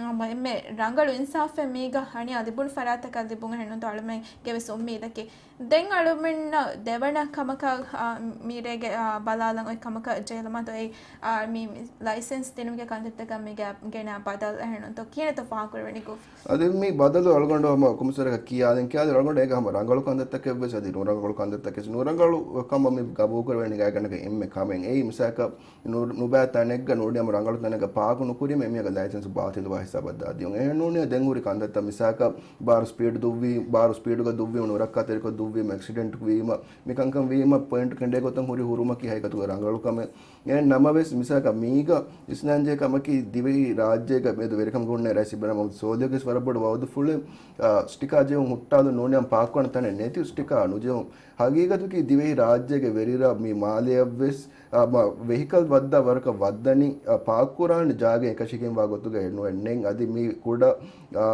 އަމަ އެންމެ ރަނގަޅު އިންސާފެއް މީގަ އަނިޔާ ލިބުނު ފަރާތަކަށް ލިބުން އެހެންނުންތޯ އަޅުމެންގެ ވެސް އުއްމީދަކީ. ދެން އަޅުމެންނަށް ދެވަނަ ކަމަކަށް، އާ، މިރޭގެ، އާ، ބަލާލަން އޮތް ކަމަކަށް ޖެހިލަމާތޯ އެއީ، އާ، މި ލައިސެންސް ދިނުމުގެ ކަންތައްތަކަށް މީގެ ގެނަ ބަދަލު އެހެންނުންތޯ ކިހިނެއްތޯ ފާހަގަކުރެވެނީ ގުފް؟ އަދި މި ބަދަލު އަޅުގަނޑު ހަމަ ކޮމިސަރަކަށް ކިޔާލިން ކިޔާލި އަޅުގަނޑު އޭގަ ހަމަ ރަނގަޅު ކަންތައްތަކެއް ވެސް އަދި ނުރަނގަޅު ކަންތައްތަކެއް ވެސް ނުރަނގަޅު ކަމަށް މި ގަބޫލު ކުރެވެނީ ގާތްގަނޑަކަށް އެންމެ ކަމެއް. އެއީ މިސާލަކަށް ނު-، ނުބައި ތަނެއްގަ ނޫނީ ހަމަ ރަނގަޅު ތަނެއްގަ ޕާކު ނުކުރީމަ އެމީހަކަށް ލައިސެންސް ބާތިލްވާ ހިސާބަށް ދާ ދިޔުން. އެހެން ނޫނީ ދެން ހުރި ކަންތައްތައް މިސާލަކަށް ބާރު ސްޕީޑް ދުއްވީ، ބާރު ސްޕީޑުގަ ދުއްވީމަ ނުރައްކާތެރިކޮށް ދުއްވީމަ އެކްސިޑެންޓް ވީމަ މިކަންކަން ވީމަ ޕޮއިންޓް ކެނޑޭ ގޮތަށް ހުރި ހުރުމަކީ ހަގީގަތުގަ ރަނގަޅު ކަމެއް. އެހެން ނަމަވެސް މިސާލަކަށް މީގަ ވިސްނާންޖެހޭ ކަމަކީ ދިވެހި ރާއްޖޭގަ މެދު ވެރިކަމުގެ ހުންނަ ރައީސް އިބްރާހިމް މުހައްމަދު ސޯލިހުގެ ވެސް ވަރަށް ބޮޑު ވައުދުފުޅެއް، އާ، ސްޓިކާ ޖެހުން ހުއްޓާލުން ނޫނީ ހަމަ ޕާކުކުރާނެ ތަނެއް ނެތި ސްޓިކާ ނުޖެހުން. ހަގީގަތަކީ ދިވެހި ރާއްޖޭގެ ވެރިރަށް މި މާލެއަށްވެސް، އާ، މަ-، ވެހިކަލް ވައްދާ ވަރަކަށް ވައްދަނީ، އާ، ޕާކުކުރާނެ ޖާގައެއް އެކަށީގެންވާ ގޮތުގައެއް ނުވެ ނެތް. އަދި މި ކުޑަ، އާ،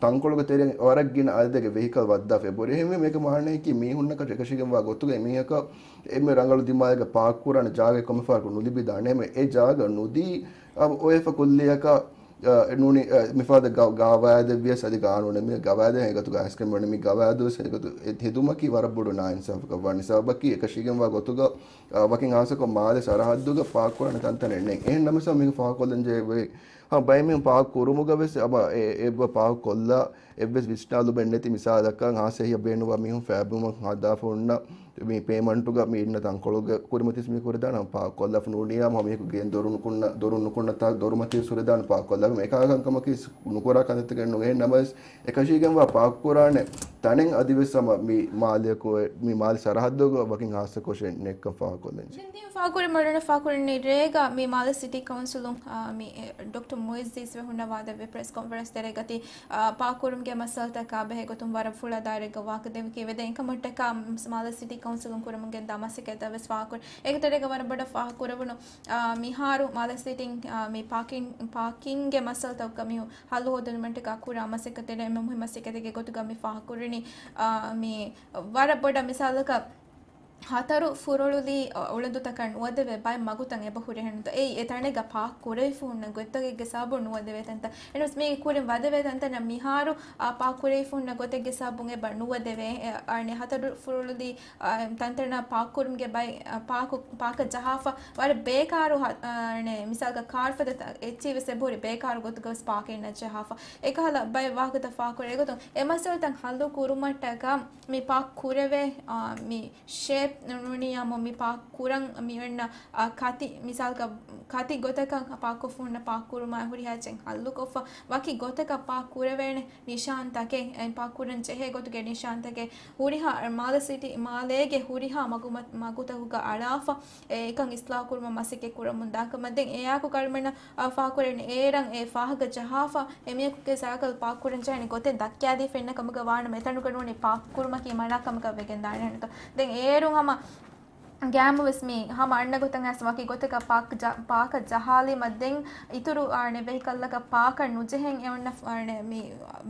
ތަންކޮޅުގެ ތެރެއިން ވަރަށް ގިނަ އަދަދެއްގެ ވެހިކަލް ވައްދާފަ އެބަހުރި. އެހެންވީމަ އޭގެ މާނައަކީ މީހުންނަކަށް އެކަށީގެންވާ ގޮތުގައި މީހަކަށް އެންމެ ރަނގަޅު ދިމާލެއްގަ ޕާކުކުރާނެ ޖާގައެއް ކޮންމެ ފަހަރަކު ނުލިބިދާނެ. އެހެންވެ އެ ޖާގަ ނުދީ، އާ، އޮވެފަ ކުއްލިއަކަށް، އާ، ނޫނީ، އާ، މިފަދަ ގަ-، ގަވާއިދެއްވިޔަސް އަދި ގާނޫނެއް މި ގަވާއިދެއް ހަގީގަތުގަ އައިސްގެން ވަނީ މި ގަވާއިދުވެސް ހަގީގަތު އެ ހެދުމަކީ ވަރަށް ބޮޑު ނާއިންސާފަކަށް ވާނެ. ސަބަބަކީ އެކަށީގެންވާ ގޮތުގަ، އާ، ވަކިން ހާއްސަކޮށް މާލެ ސަރަހައްދުގަ ޕާކުކުރާނެ ތަންތަނެއް ނެތް. އެހެން ނަމަވެސް މީގަ ފާހަގަކޮށްލަން ޖެހޭ ހަމަ ބައެއް މީހުން ޕާކު ކުރުމުގަ ވެސް ހަމަ އެ-، އެއްވަރު ޕާކު ކޮށްލާ އެއްވެސް ވިސްނާލުމެއް ނެތި މިސާލަކަށް ހާސް އެހީއަށް ބޭނުންވާ މީހުން ފައިބަމަށް ހަދާފަ ހުންނަ މި ޕޭމަންޓުގަ މި އިންނަ ތަންކޮޅުގެ ކުރިމަތިސް މި ކުރެދާނެ ހަމަ ޕާކު ކޮށްލާފަ ނޫނީ ހަމަ މީހަކު ގެން ދޮރު ނުކުންނަ، ދޮރު ނުކުންނަ ތަ-، ދޮރުމަތި ސުރެދާނެ ޕާކު ކޮށްލާފަ އެކާ ކަންކަމަކީ ނުކުރާ ކަންތައްތަކެއް ނޫން. އެހެން ނަމަވެސް އެކަށީގެންވާ ޕާކުކުރާނެ ތަނެއް އަދިވެސް ހަމަ މި މާލެއަކު މި މާލެ ސަރަހައްދުގަ ވަކިން ހާއްސަކޮށެއް ނެތްކަން ފާހަގަކޮށްލަންޖެހޭ. ދެން ތި ފާހަގަކުރި މަޑުނަ ފާހަގަކުރަނީ ރޭގަ މި މާލެ ސިޓީ ކައުންސިލުން، އާ، މި، އެ، ޑޮކްޓަރ މުއިއްޒީސް ވެ ހުންނަވާދެއްވި ޕްރެސް ކޮންފަރެންސް ތެރޭގަ ތި، އާ، ޕާކުކުރުމުގެ މައްސަލަތަކާ ބެހޭ ގޮތުން ވަރަށް ފުޅާ ދާއިރާއެއްގަ ވާހަކަ ދެއްވި ކިޔެވޭ. ދެން އެކަމަށްޓަކާ މާލެ ސިޓީ ކައުންސިލުން ކުރަމުން ގެންދާ މަސައްކަތްތައް ވެސް ފާހަގަކުރި. އޭގެ ތެރޭގަ ވަރަށް ބޮޑަށް ފާހަގަކުރެވުނު، އާ، މިހާރު މާލެ ސިޓީން، އާ، މި ޕާކިން، ޕާކިންގެ މައްސަލަތަކުގަ މި ހައްލު ހޯދުން ނިމުމަށްޓަކާ ކުރާ މަސައްކަތެއް އެންމެ މުހިންމު މަސައްކަތެއްގެ ގޮތުގަ މި ފާހަގަކުރަނީ، އާ، މި ވަރަށް ބޮޑަށް މިސާލަކަށް ހަތަރު ފުރޮޅުލީ އުޅަނދުތަކަށް ނުވަދެވޭ ބައެއް މަގުތައް އެބަހުރި އެހެންތޯ. އެއީ އެ ތަނެއްގަ ޕާކް ކުރެވިފަ ހުންނަ ގޮތްތަކެއްގެ ސަބަބުން ނުވަދެވޭ ތަންތަން. އެނަމަވެސް މީގެ ކުރިން ވަދެވޭ ތަންތަނަށް މިހާރު އާ ޕާކް ކުރެވިފަ ހުންނަ ގޮތެއްގެ ސަބަބުން އެބަ ނުވަދެވޭ. އެ، އަނެއް ހަތަރު ފުރޮޅުލީ، އާ، ތަންތަނަށް ޕާކް ކުރުމުގެ ބައި، އާ، ޕާކު، ޕާކަށް ޖަހާފަ ވަރަށް ބޭކާރު ހަ-، އާ، އަނެއް މިސާލަކަށް ކާރު ފަދަ ތަ-، އެއްޗެއް ވެސް އެބަހުރި ބޭކާރު ގޮތުގަ ވެސް ޕާކިން ނަޖެހާފަ. އެކަހަލަ ބައެއް ވާހަކަތައް ފާކުރޭ. އެގޮތުން އެ މައްސަލަތައް ހައްލު ކުރުމަށްޓަކާ މި ޕާކް ކުރެވޭ، އާ، މި ޝޭޕް ނޫނީ ހަމަ މި ޕާކް ކުރަން މި އޮންނަ، އާ، ކަތި، މިސާލަކަށް ކަތި ގޮތަކަށް ޕާކްކޮށްފަ ހުންނަ ޕާކް ކުރުމާ ހުރިހާ އެއްޗެއް ހައްލުކޮށްފަ، ވަކި ގޮތަކަށް ޕާކް ކުރެވޭނެ ނިޝާންތަކެއް، އެ ޕާކް ކުރަން ޖެހޭ ގޮތުގެ ނިޝާންތަކެއް ހުރިހާ މާލެ ސިޓީ، މާލޭގެ ހުރިހާ މަގު-، މަ-، މަގުތަކުގަ އަޅާފަ، އެ އެކަން އިސްލާހު ކުރުމަށް މަސައްކަތް ކުރަމުން ދާކަމަށް. ދެން އެއާއެކު އަޅުގަނޑަށް އާ، ފާހަގަކުރެވެނީ އޭރަށް އެ ފާހަގަ ޖަހާފަ، އެމީހަކުގެ ސައިކަލް ޕާކް ކުރަން ޖެހޭނެ ގޮތެއް ދައްކާދީފަ އިންނަ ކަމުގަ ވާނަމަ، އެތަނުގަ ނޫނީ ޕާކް ކުރުމަކީ މަނާ ކަމަކަށް ވެގެން ދާނެ އެހެންތޯ. ދެން އޭރުން ހަމަ ގައިމުވެސް މި ހަމަ އަންނަ ގޮތަށް އައިސް ވަކި ގޮތަކަށް ޕާކް ޖަ-، ޕާކަށް ޖަހާލީމަ ދެން އިތުރު އާނެ ވެހިކަލްއަކަށް ޕާކަށް ނުޖެހެން އެ އޮންނަ އާނެ މި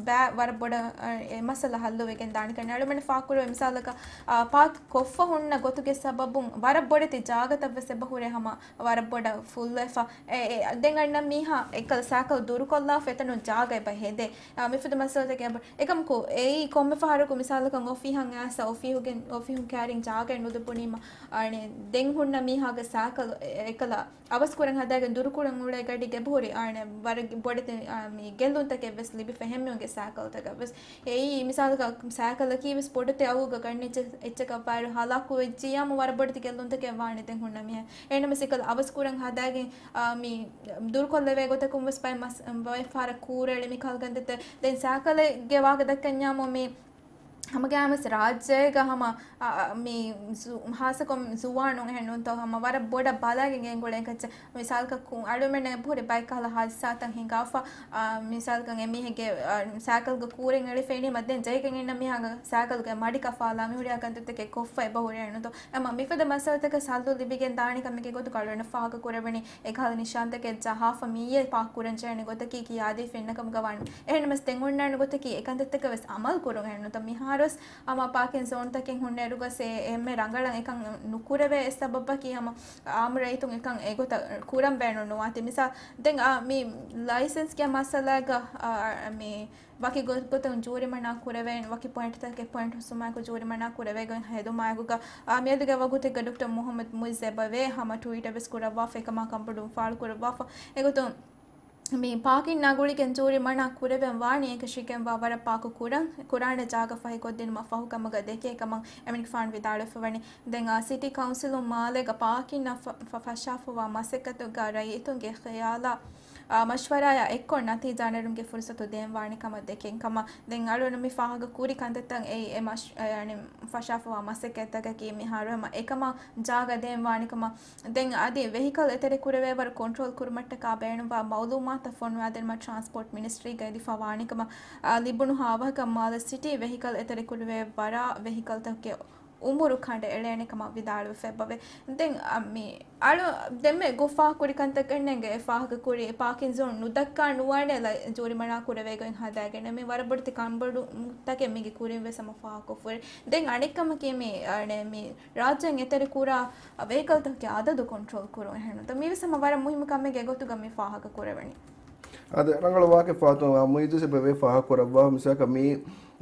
ބައި ވަރަށް ބޮޑަށް އެ މައްސަލަ ހައްލުވެގެން ދާނެ ކަން. އަޅުމެން ފާކުރެވޭ މިސާލަކަށް، އާ، ޕާކް ކޮށްފަ ހުންނަ ގޮތުގެ ސަބަބުން ވަރަށް ބޮޑެތި ޖާގަތައްވެސް އެބަ ހުރޭ ހަމަ ވަރަށް ބޮޑަށް ފުއްލުވެފަ. އެ، އެ، ދެން އަންނަ މީހާ އެކަލަ ސައިކަލް ދުރުކޮށްލާފަ އެތަނުން ޖާގަ އެބަ ހެދޭ. އާ، މިފަދަ މައްސަލަތަކެއް އެބަ. އެކަމަކު އެއީ ކޮންމެ ފަހަރަކު މިސާލަކަށް އޮފީހަށް އައިސް އޮފީހުގެ، އޮފީހުން ކައިރިން ޖާގައެއް ނުލިބުނީމަ، އަނެ، ދެން ހުންނަ މީހާގެ ސައިކަލް އެ-، އެކަލަ އަވަސްކުރަން ހަދާގެން ދުރުކުރަން އުޅޭ ގަޑި އެބަހުރި އާނެ ވަރަށް ބޮޑެތި، އާ، މި ގެއްލުންތަކެއް ވެސް ލިބިފަ އެހެންމީހުންގެ ސައިކަލްތަކަށް ވެސް. އެއީ މިސާލަކަށް ސައިކަލަކީ ވެސް ބޮޑެތި އަގުގަ ގަންނަ އެއްޗެއް، އެއްޗަކަށް ވާއިރު ހަލާކު ވެއްޖިއްޔާމު ވަރަށް ބޮޑެތި ގެއްލުންތަކެއް ވާނެ ދެން ހުންނަ މީހާ. އެހެންނަމަ ސައިކަލް އަވަސްކުރަން ހަދާގެން، އާ، މި ދުރުކޮށްލެވޭ ގޮތަކުން ވެސް ބައެއް މަސް-، ބައެއް ފަހަރަށް ކޫރައެޅި މި ކަލްގަންދެތެ. ދެން ސައިކަލެއްގެ ވާހަކަ ދައްކަންޏާމު މި ހަމަގައިމުވެސް ރާއްޖޭގަ ހަމަ، އަ، އަ، މި ޒު-، ހާއްސަކޮށް ޒުވާނުން އެހެން ނޫންތޯ ހަމަ ވަރަށް ބޮޑަށް ބަލައިގެން ގެންގުޅޭ ކައްޗެއް. މިސާލަކަށް ކު-، އަޅުމެންނަށް އެބަހުރި ބައެއް ކަހަލަ ހާދިސާތައް ހިނގާފަ، އަ، މިސާލަކަށް އެމީހެއްގެ، އަ، ސައިކަލްގަ ކޫރެއް އެޅިފައިނީމަ ދެން ޖެހިގެން އިންނަ މީހާގެ ސައިކަލްގެ މަޑި ކަފާލާ މި ހުރިހާ ކަންތައްތަކެއް ކޮށްފަ އެބަހުރި ނޫންތޯ. އެމަ މިފަދަ މައްސަލަތަކަށް ހައްލު ލިބިގެން ދާނެ ކަމެއްގެ ގޮތުގަ އަޅުގަނޑަށް ފާހަގަ ކުރެވެނީ އެކަހަލަ ނިޝާންތަކެއް ޖަހާފަ މިއީ ޕާކް ކުރަން ޖެހޭނެ ގޮތަކީ ކިޔާދީފަ އިންނަ ކަމުގަ ވާނެ. އެހެންނަމަވެސް ދެން އޮންނާނެ ގޮތަކީ އެކަންތައްތަކަށް ވެސް އަމަލު ކުރުން އެހެން ނޫންތޯ. މިހާރުވެސް ހަމަ ޕާކިން ޒޯންތަކެއް ހުންނައިރުގަ ސޭ އެންމެ ރަނގަޅަށް އެކަން ނުކުރެވޭ އެއް ސަބަބަކީ ހަމަ އާއްމު ރައްޔިތުން އެކަން އެގޮތަށް ކުރަން ބޭނުން ނުވާތީ. މިސާލް ދެން އާ މި ލައިސަންސްގެ މައްސަލާގަ، އާ، މި ވަކި ގޮ-، ގޮތުން ޖޫރިމަނާ ކުރެވޭނެ، ވަކި ޕޮއިންޓްތަކެއް ޕޮއިންޓް ހުސުމާއެކު ޖޫރިމަނާ ކުރެވޭ ގޮތް ހެދުމާއެކުގަ، އާ، މިއަދުގެ ވަގުތެއްގަ ޑޮކްޓަރ މުހައްމަދު މުއިއްޒު އެބަވޭ ހަމަ ޓުވީޓެއް ވެސް ކުރައްވާފަ، އެކަމާ ކަންބޮޑުވުން ފާޅު ކުރައްވާފަ. އެގޮތުން މި ޕާކިންއާ ގުޅިގެން ޖޫރިމަނާ ކުރެވެން ވާނީ އެކަށީގެންވާ ވަރަށް ޕާކު ކުރަން، ކުރާނެ ޖާގަ ފަހިކޮށްދިނުމަށް ފަހު ކަމުގަ ދެކޭ ކަމަށް އެމަނިކުފާނު ވިދާޅުވެފަ ވަނީ. ދެން އާ ސިޓީ ކައުންސިލުން މާލޭގަ ޕާކިންއަށް ފަ-، ފަ-، ފަށާފައިވާ މަސައްކަތުގަ ރައްޔިތުންގެ ޚިޔާލާ، އާ، މަޝްވަރާއާ އެއްކޮށް ނަތީޖާ ނެރުމުގެ ފުރުސަތު ދޭން ވާނެ ކަމަށް ދެކެން ކަމަށް ދެން އަޅުގަނޑު މި ފާހަގަ ކުރި ކަންތައްތައް އެއީ އެ މަޝް-، އަ، އަނެއް ފަށާފައިވާ މަސައްކަތްތަކަކީ މިހާރު ހަމަ އެކަމަށް ޖާގަ ދޭން ވާނެ ކަމަށް. ދެން އަދި ވެހިކަލް އެތެރެކުރެވޭވަރު ކޮންޓްރޯލް ކުރުމަށްޓަކާ ބޭނުންވާ މައުލޫމާތުތައް ފޮނުވާދިނުމަށް ޓްރާންސްޕޯޓް މިނިސްޓްރީގައި ލިބިފަ ވާނެ ކަމަށް، އާ، ލިބުނު ހާވަހަކަށް މާލެ ސިޓީ ވެހިކަލް އެތެރެކުރެވޭ ވަރަށް ވެހިކަލްތަކުގެ އުމުރު ކަނޑައެޅޭނެ ކަމަށް ވިދާޅުވެފަ އެބަވޭ. ދެން، އަ، މި އަޅު ދެންމެ ގޮފާ ކުރި ކަންތަކެއް ނޭނގެ ފާހަގަ ކުރި ޕާކިން ޒޯން ނުދައްކާ ނުވާނެ ލަ-، ޖޫރިމަނާ ކުރެވޭ ގޮތް ހަދާގެން މި ވަރަށް ބޮޑެތި ކަންބޮޑުވުންތަކެއް މީގެ ކުރިން ވެސް ހަމަ ފާހަގަ ކޮށްފަ ހުރި. ދެން އަނެއްކަމަކީ މި، އަ، ނޭ، މި ރާއްޖޭން އެތެރެ ކުރާ ވެހިކަލްތަކުގެ އަދަދު ކޮންޓްރޯލް ކުރުން އެހެން ނޫންތޯ. މީ ވެސް ހަމަ ވަރަށް މުހިއްމު ކަމެއްގެ ގޮތުގަ މި ފާހަގަ ކުރެވެނީ. އާދެ، ރަނގަޅު ވާހަކަ ފާތުމަ މުއިއްޒު އެބަވޭ ފާހަގަ ކުރައްވާ މިސާކަށް މި،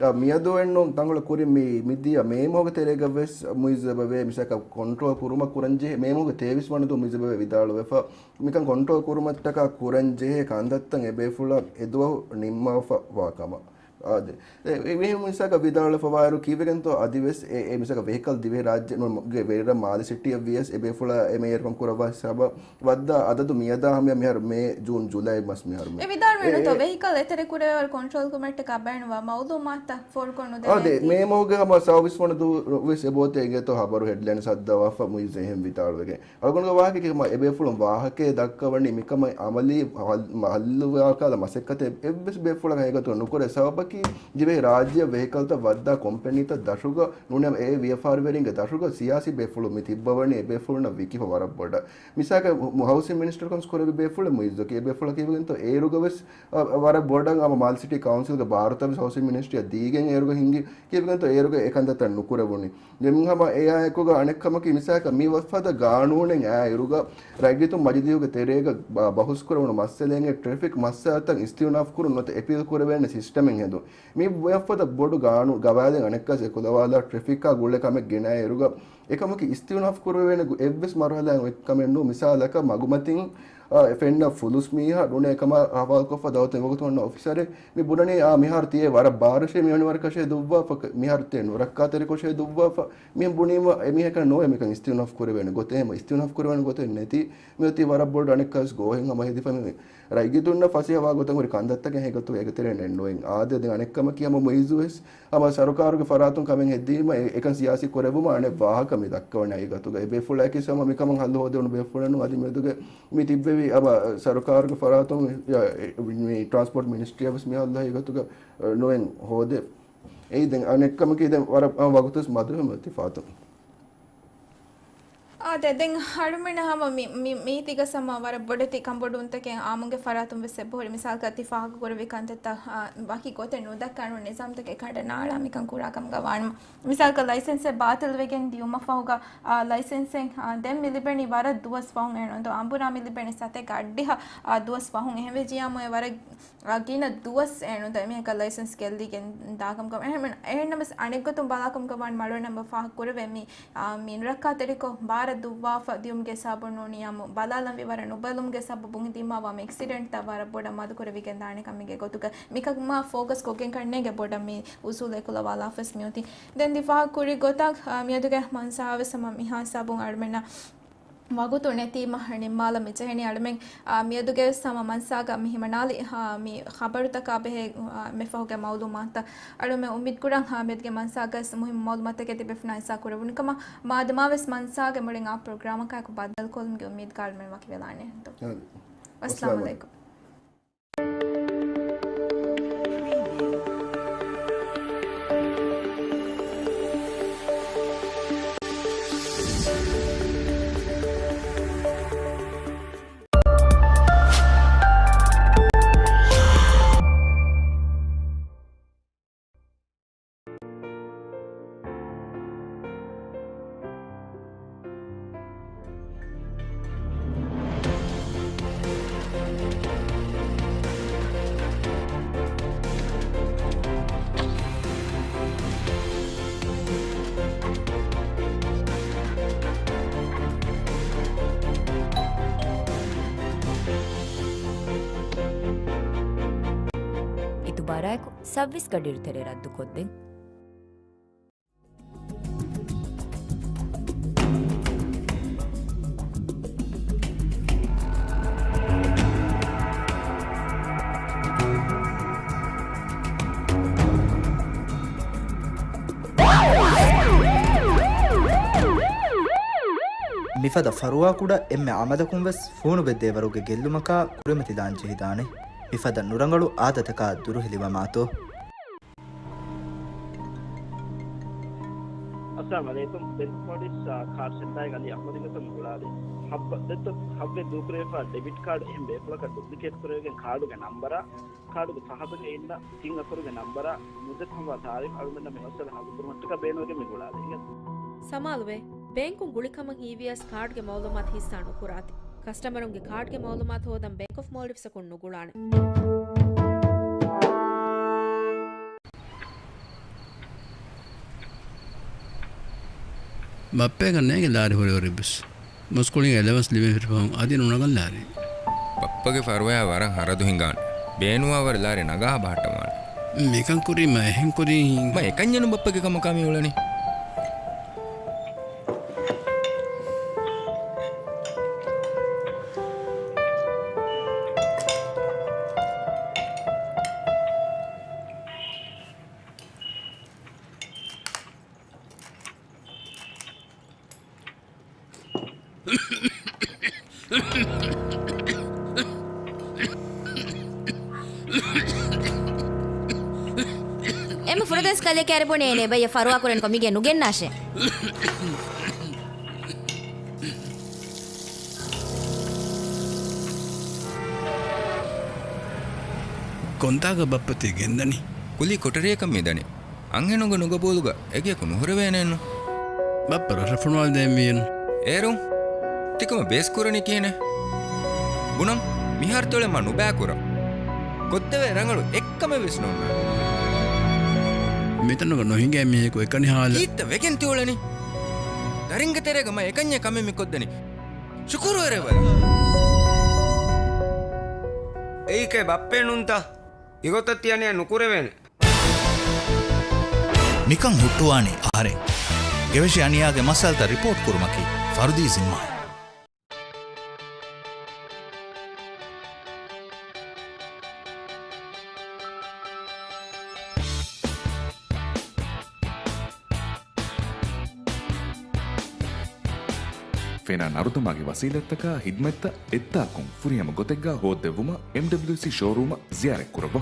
އާ، މިއަދު އެންނު ތަނގުޅަ ކުރިން މި މިދިޔަ މޭ މަހުގެ ތެރޭގަ ވެސް މުއިއްޒު އެބަވޭ މިސާކަށް ކޮންޓްރޯލް ކުރުމަށް ކުރަންޖެހޭ، މޭ މަހުގެ ތޭވީސް ވަނަ ދުވަހު މުއިއްޒު އެބަވޭ ވިދާޅުވެފަ، މިކަން ކޮންޓްރޯލް ކުރުމަށްޓަކާ ކުރަންޖެހޭ ކަންތައްތައް އެބޭފުޅަށް އެދުވަހު ނިންމާފަ ވާ ކަމަށް. އާދެ. އެ، އެ، މި މިސާކަށް ވިދާޅުވެފަވާއިރު ކީއްވެގެންތޯ އަދިވެސް އެ، އެ މިސާކަށް ވެހިކަލް ދިވެހި ރާއްޖެ ނު-، ގެ ވެރިރަށް މާލެ ސިޓީއަށް ވިޔަސް އެބޭފުޅާ އެ މޭޔަރުކަން ކުރައްވާ ހިސާބަށް ވައްދާ އަދަދު މިއަދާ ހަމަޔަށް މިހާރު މޭ، ޖޫން، ޖުލައި މަސް މިހާރު މޭ. އެ ވިދާޅުވެ އެ، ނުތޯ، އެ، ވެހިކަލް އެތެރެ ކުރެވޭވަރު ކޮންޓްރޯލް ކުރުމަށްޓަކާ ބޭނުންވާ މައުލޫމާތުތައް ފޯރުކޮށް ނުދެވޭތީ. އާދެ، މޭ މަހުގެ ހަމަ ސައުވީސް ވަނަ ދުވަސް އެބައޮތޭ އިނގޭތޯ ހަބަރު ހެޑްލައިންސް ހައްދަވާފަ މުއިއްޒު އެހެން ވިދާޅުވެގެން. އަޅުގަނޑުގެ ވާހަކައަކީ ހަމަ އެބޭފުޅުން ވާހަކައެއް ދައްކަވަނީ މިކަމަށް އަމަލީ ހައް-، ހައްލުވާކަހަލަ މަސައްކަތެއް އެއްވެސް ބޭފުޅަކަށް ހަގީގަތުގަ ނުކުރޭ. ސަބަބަކީ ދިވެހި ރާއްޖެއަށް ވެހިކަލްތައް ވައްދާ ކޮމްޕެނީތައް ދަށުގަ ނޫނީ އެ ވިޔަފާރިވެރިންގެ ދަށުގަ ސިޔާސީ ބޭފުޅުން މި ތިއްބަވަނީ އެބޭފުޅުންނަށް ވިކިފަ ވަރަށް ބޮޑަށް. މިސާލަކަށް މު-، ހައުސިން މިނިސްޓަރު ކަން ކުރެއްވި ބޭފުޅެއް މުއިއްޒަކީ. އެބޭފުޅަކީ ވެގެންތޯ އޭރުގަ ވެސް އަ، ވަރަށް ބޮޑަށް ހަމަ މާލެ ސިޓީ ކައުންސިލްގެ ބާރުތައް ވެސް ހައުސިން މިނިސްޓްރީއަށް ދީގެން އޭރުގަ ހިނގި ކީއްވެގެންތޯ އޭރުގަ އެ ކަންތައްތައް ނުކުރެވުނީ. ދެން ހަމަ އެއާއެކުގަ އަނެއްކަމަކީ މިސާލަކަށް މި ވަފަދަ ގާނޫނެއް އާ އިރުގަ ރައްޔިތުން މަޖިލީހުގެ ތެރޭގަ ބަ-، ބަހުސްކުރެވުނު މައްސަލައިން ޓްރެފިކް މައްސަލަތައް އިސްތިއުނާފް ކުރުން ނުވަތަ އެޕީލް ކުރެވޭނެ ސިސްޓަމެއް ހެދުން. މި ވަފަދަ ބޮޑު ގާނޫ-، ގަވާއިދެއް އަނެއްކާސް އެކުލަވާލާ ޓްރެފިކާ ގުޅޭ ކަމެއް ގެނައި އިރުގަ އެކަމަކީ އިސްތިއުނާފް ކުރެވޭނެ ގޮ-، އެއްވެސް މަރުހަލާއެއް އޮތް ކަމެއް ނޫން. މިސާލަކަށް މަގުމަތިން، އާ، ފެންނަ ފުލުސް މީހާ ނޫނޭ ކަމާ ހަވާލުކޮށްފަ ދައުލަތުން ވަގުތު ހުންނަ އޮފިސަރެއް މި ބުނަނީ، އާ، މިހާރު ތިޔޭ ވަރަށް ބާރަށޭ މިވެނި ވަރަކަށޭ ދުއްވާފަ، މިހާރު ތިޔޭ ނުރައްކާތެރިކޮށޭ ދުއްވާފަ. މިހެން ބުނީމަ އެމީހަކަށް ނޯވޭ މިކަން އިސްތިއުނާފް ކުރެވޭނެ ގޮތެއް، އެހެމަ އިސްތިއުނާފް ކުރެވޭނެ ގޮތެއް ނެތި. މިއޮތީ ވަރަށް ބޮޑު އަނެއްކާސް ގޯހެއް ހަމަ ހެދިފަ މި ރައްޔިތުންނަށް ފަސޭހަވާ ގޮތަށް ހުރި ކަންތައްތަކެއް ހެގޮތުގަ އޭގެތެރޭ ނެއްނުވެ. އާދެ، ދެން އަނެއްކަމަކީ ހަމަ މުއިއްޒު ވެސް ހަމަ ސަރުކާރުގެ ފަރާތުން ކަމެއް ހެއްދީމަ އެ-، އެކަން ސިޔާސީ ކުރެއްވުމަށް އަނެއް ވާހަކަ މި ދައްކަވަނީ ހަގީގަތުގަ. އެބޭފުޅާއެކީ ހަމަ މިކަމަށް ހައްލު ހޯދެވުނު ބޭފުޅެއް ނޫން. އަދި މެދުގެ މި ތިއްބެވި ހަމަ ސަރުކާރުގެ ފަރާތުން މި ޓްރާންސްޕޯޓް މިނިސްޓްރީއަށް ވެސް މި ހައްލު ހަގީގަތުގަ ނުވެން ހޯދޭ. އެއީ ދެން އަނެއްކަމަކީ ދެން ވަރަށް ވަގުތުވެސް މަދުވެ މިއޮތީ ފާތުން. އާދެ، ދެން އަޅުމެންނަށް ހަމަ މި، މި، މީތިގަ ސަމާ ވަރަށް ބޮޑެތި ކަނބޮޑުވުންތަކެއް އާއްމުގެ ފަރާތުން ވެސް އެބަހުރި. މިސާލަކަށް ތި ފާހަގަކުރެއްވި ކަންތައްތައް، އާ، ވަކި ގޮތެއް ނުދައްކާ ނު ނިޒާމްތަކެއް ކަނޑަނާޅާ މިކަން ކުރާ ކަމުގަ ވާނަމަ. މިސާލަކަށް ލައިސެންސެއް ބާތިލްވެގެން ދިޔުމަށް ފަހުގަ، އާ، ލައިސެންސެއް، އާ، ދެން މި ލިބެނީ ވަރަށް ދުވަސް ފަހުން އެން އުނދު. އަނބުރާ މި ލިބެނީ ސަތޭކަ އަށްޑިހަ، އާ، ދުވަސް ފަހުން. އެހެންވެއްޖިއްޔާމު އެ ވަރަށް ގިނަ ދުވަސް އެން އުނދަ މީހަކަށް ލައިސެންސް ގެއްލިގެން ދާކަމުގަ. އެހެން، އެހެންނަމަވެސް އަނެއްގޮތުން ބަލާކަމުގަ ވާން މަޅުވެން ނަމަ ފާހަގަ ކުރެވޭ މި، އާ، މި ނުރައްކާތެރިކޮށް ބާރަށް ދުއްވާފަ ދިޔުމުގެ ސަބަބުން ނޫނިއްޔާމު ބަލާލަންވީ ވަރަށް ނުބެލުމުގެ ސަބަބުން ދިމާވާ މި އެކްސިޑެންޓްތައް ވަރަށް ބޮޑަށް މަދުކުރެވިގެން ދާނެ ކަމެއްގެ ގޮތުގަ މިކަމާ ފޯކަސް ކޮށްގެން ކަންނޭނގެ ބޮޑަށް މި އުސޫލު އެކުލަވާލާފަސް މިއޮތީ. ދެން ދި ފާހަގަ ކުރި ގޮތަށް، އާ، މިއަދުގެ މަންސާވެސް ހަމަ މިހާ ހިސާބުން އަޅުމެންނަށް ވަގުތު ނެތީމަ ނިންމާލަން މިޖެހެނީ. އަޅުމެން، އާ، މިއަދުގެ ވެސް ހަމަ މަންސާގަ މި ހިމަނާލި، އާ، މި ޚަބަރުތަކާ ބެހޭ، އާ، މިފަހުގެ މައުލޫމާތުތައް އަޅުމެން އުއްމީދު ކުރަން، އާ، މިއަދުގެ މަންސާގަ ވެސް މުހިއްމު މައުލޫމާތުތަކެއް ތިބެފުނާ ހިއްސާ ކުރެވުނު ކަމަށް. މާދަމާ ވެސް މަންސާގެ މުޅިން އާ ޕްރޮގްރާމަކާއެކު ބައްދަލުކޮށްލުމުގެ އުއްމީދުގަ އަޅުމެން ވަކިވެލާނެ. އާދެ. އައްސަލާމު އައްސަލާމު ޢަލައިކުމް. އިތުބާރާއެކު ސައުވީސް ގަޑިއިރު ތެރޭ ރައްދުކޮށްދޭން. މިފަދަ ފަރުވާކުޑަ އެންމެ އަމަލަކުން ވެސް ފޫނުބެއްދޭވަރުގެ ގެއްލުމަކާ ކުރިމަތިލާން ޖެހިދާނެ. މިފަދަ ނުރަނގަޅު އާދަތަކާ ދުރުހެލިވަމާތޯ. އައްސަލާމު ޢަލައިކުމް. ބެންކް މޯލްޑިވްސް، އާ، ކާޑް ސެންޓާގެ އަލީ އަޙްމަދުގެ ގޮތުން ގުޅާލި. ހައްވަ ދެއްތަ ހައްވެ ދޫކުރެވިފަ ޑެބިޓް ކާޑް އެހެން ބޭފުޅަކަށް ޑުޕްލިކޭޓް ކުރެވިގެން ކާޑުގެ ނަންބަރާ، ކާޑުގެ ފަހަތުގައި އިންނަ ތިން އަކުރުގެ ނަންބަރާ، މުއްދަތު ހަމަވާ ތާރީޚް އަޅުމެންނަށް މި މައްސަލަ ހައްލުކުރުމަށްޓަކާ ބޭނުންވެގެން މި ގުޅާލީ. ސަމާލުވޭ، ބޭންކުން ގުޅިކަމަށް ހީވިޔަސް ކާޑްގެ މައުލޫމާތު ހިއްސާ ނުކުރާތި. ކަސްޓަމަރުންގެ ކާޑްގެ މައުލޫމާތު ހޯދަން ބޭންކް އޮފް މޯލްޑިވްސްއަކުން ނުގުޅާނެ. ބައްޕައެކަށް ނޭނގެ ލާރި ހުރިވަރެއްވެސް. މުސްކުޅިން އެލަވަންސް ލިބެން ފިރި ފަހުން އަދި ނުނަގަން ލާރި. ބައްޕަގެ ފަރުވާއާ ވަރަށް ހަރަދު ހިނގާނެ. ބޭނުންވާވަރު ލާރި ނަގާ ބަހައްޓަވާނެ. މިކަން ކުރީމަ އެހެން ކުރީ. މަ އެކަންޏެއްނު ބައްޕަގެ ކަމަކާ މި އުޅެނީ. އެންމެ ފުރަތަމަ ކަލޭ ކާރި ބުނޭ އޭނަ ބައްޔަށް ފަރުވާ ކުރަން ކޮ މިގޭ ނުގެންނާށޭ. ކޮންތާކަށް ބައްޕަ ތި ގެންދަނީ؟ ކުލީ ކޮޓަރިއަކަށް މި ދަނީ. އަންހެނުންގެ ނުގަބޫލުގަ އެގެއަކު ނުހުރެވޭނެއެއްނު. ބައްޕަ ރަށަށް ފޮނުވާލަދޭންވީއެއްނު. އޭރުން ތިކަމަށް ބޭސް ކުރަނީ ކިހިނެއް؟ ބުނަން، މިހާރު ތިއުޅެން މާ ނުބައިކުރަން. ކޮށްދެވޭ ރަނގަޅު އެއްކަމެއްވެސް ނޯންނާނެ. މިތަނުގަ ނުހިނގޭ މީހަކު އެކަނި ހާލަށް. ކީއްތަ ވެގެން ތިއުޅެނީ؟ ދަރިންގެ ތެރޭގަ މަ އެކަންޏެއް ކަމެއް މި ކޮށްދެނީ. ޝުކުރުވެރިވަރު. އެއީކޭ ބައްޕައެއްނުންތަ؟ އިގޮތަށް ތި އަނިޔާ ނުކުރެވޭނެ. މިކަން ހުއްޓުވާނީ އަހަރެން. ގެވެށި އަނިޔާގެ މައްސަލަތައް ރިޕޯޓް ކުރުމަކީ ފަރުދީ ޒިންމާއެއް. ފެނާ ނަރުދަމާގެ ވަސީލަތްތަކާ ޚިދްމަތްތައް އެއްދާކުން ފުރިހަމަ ގޮތެއްގާ ހޯއްދެއްވުމަށް އެމްޑަބްލިއުސީ ޝޯރޫމަށް ޒިޔާރަތްކުރައްވާ.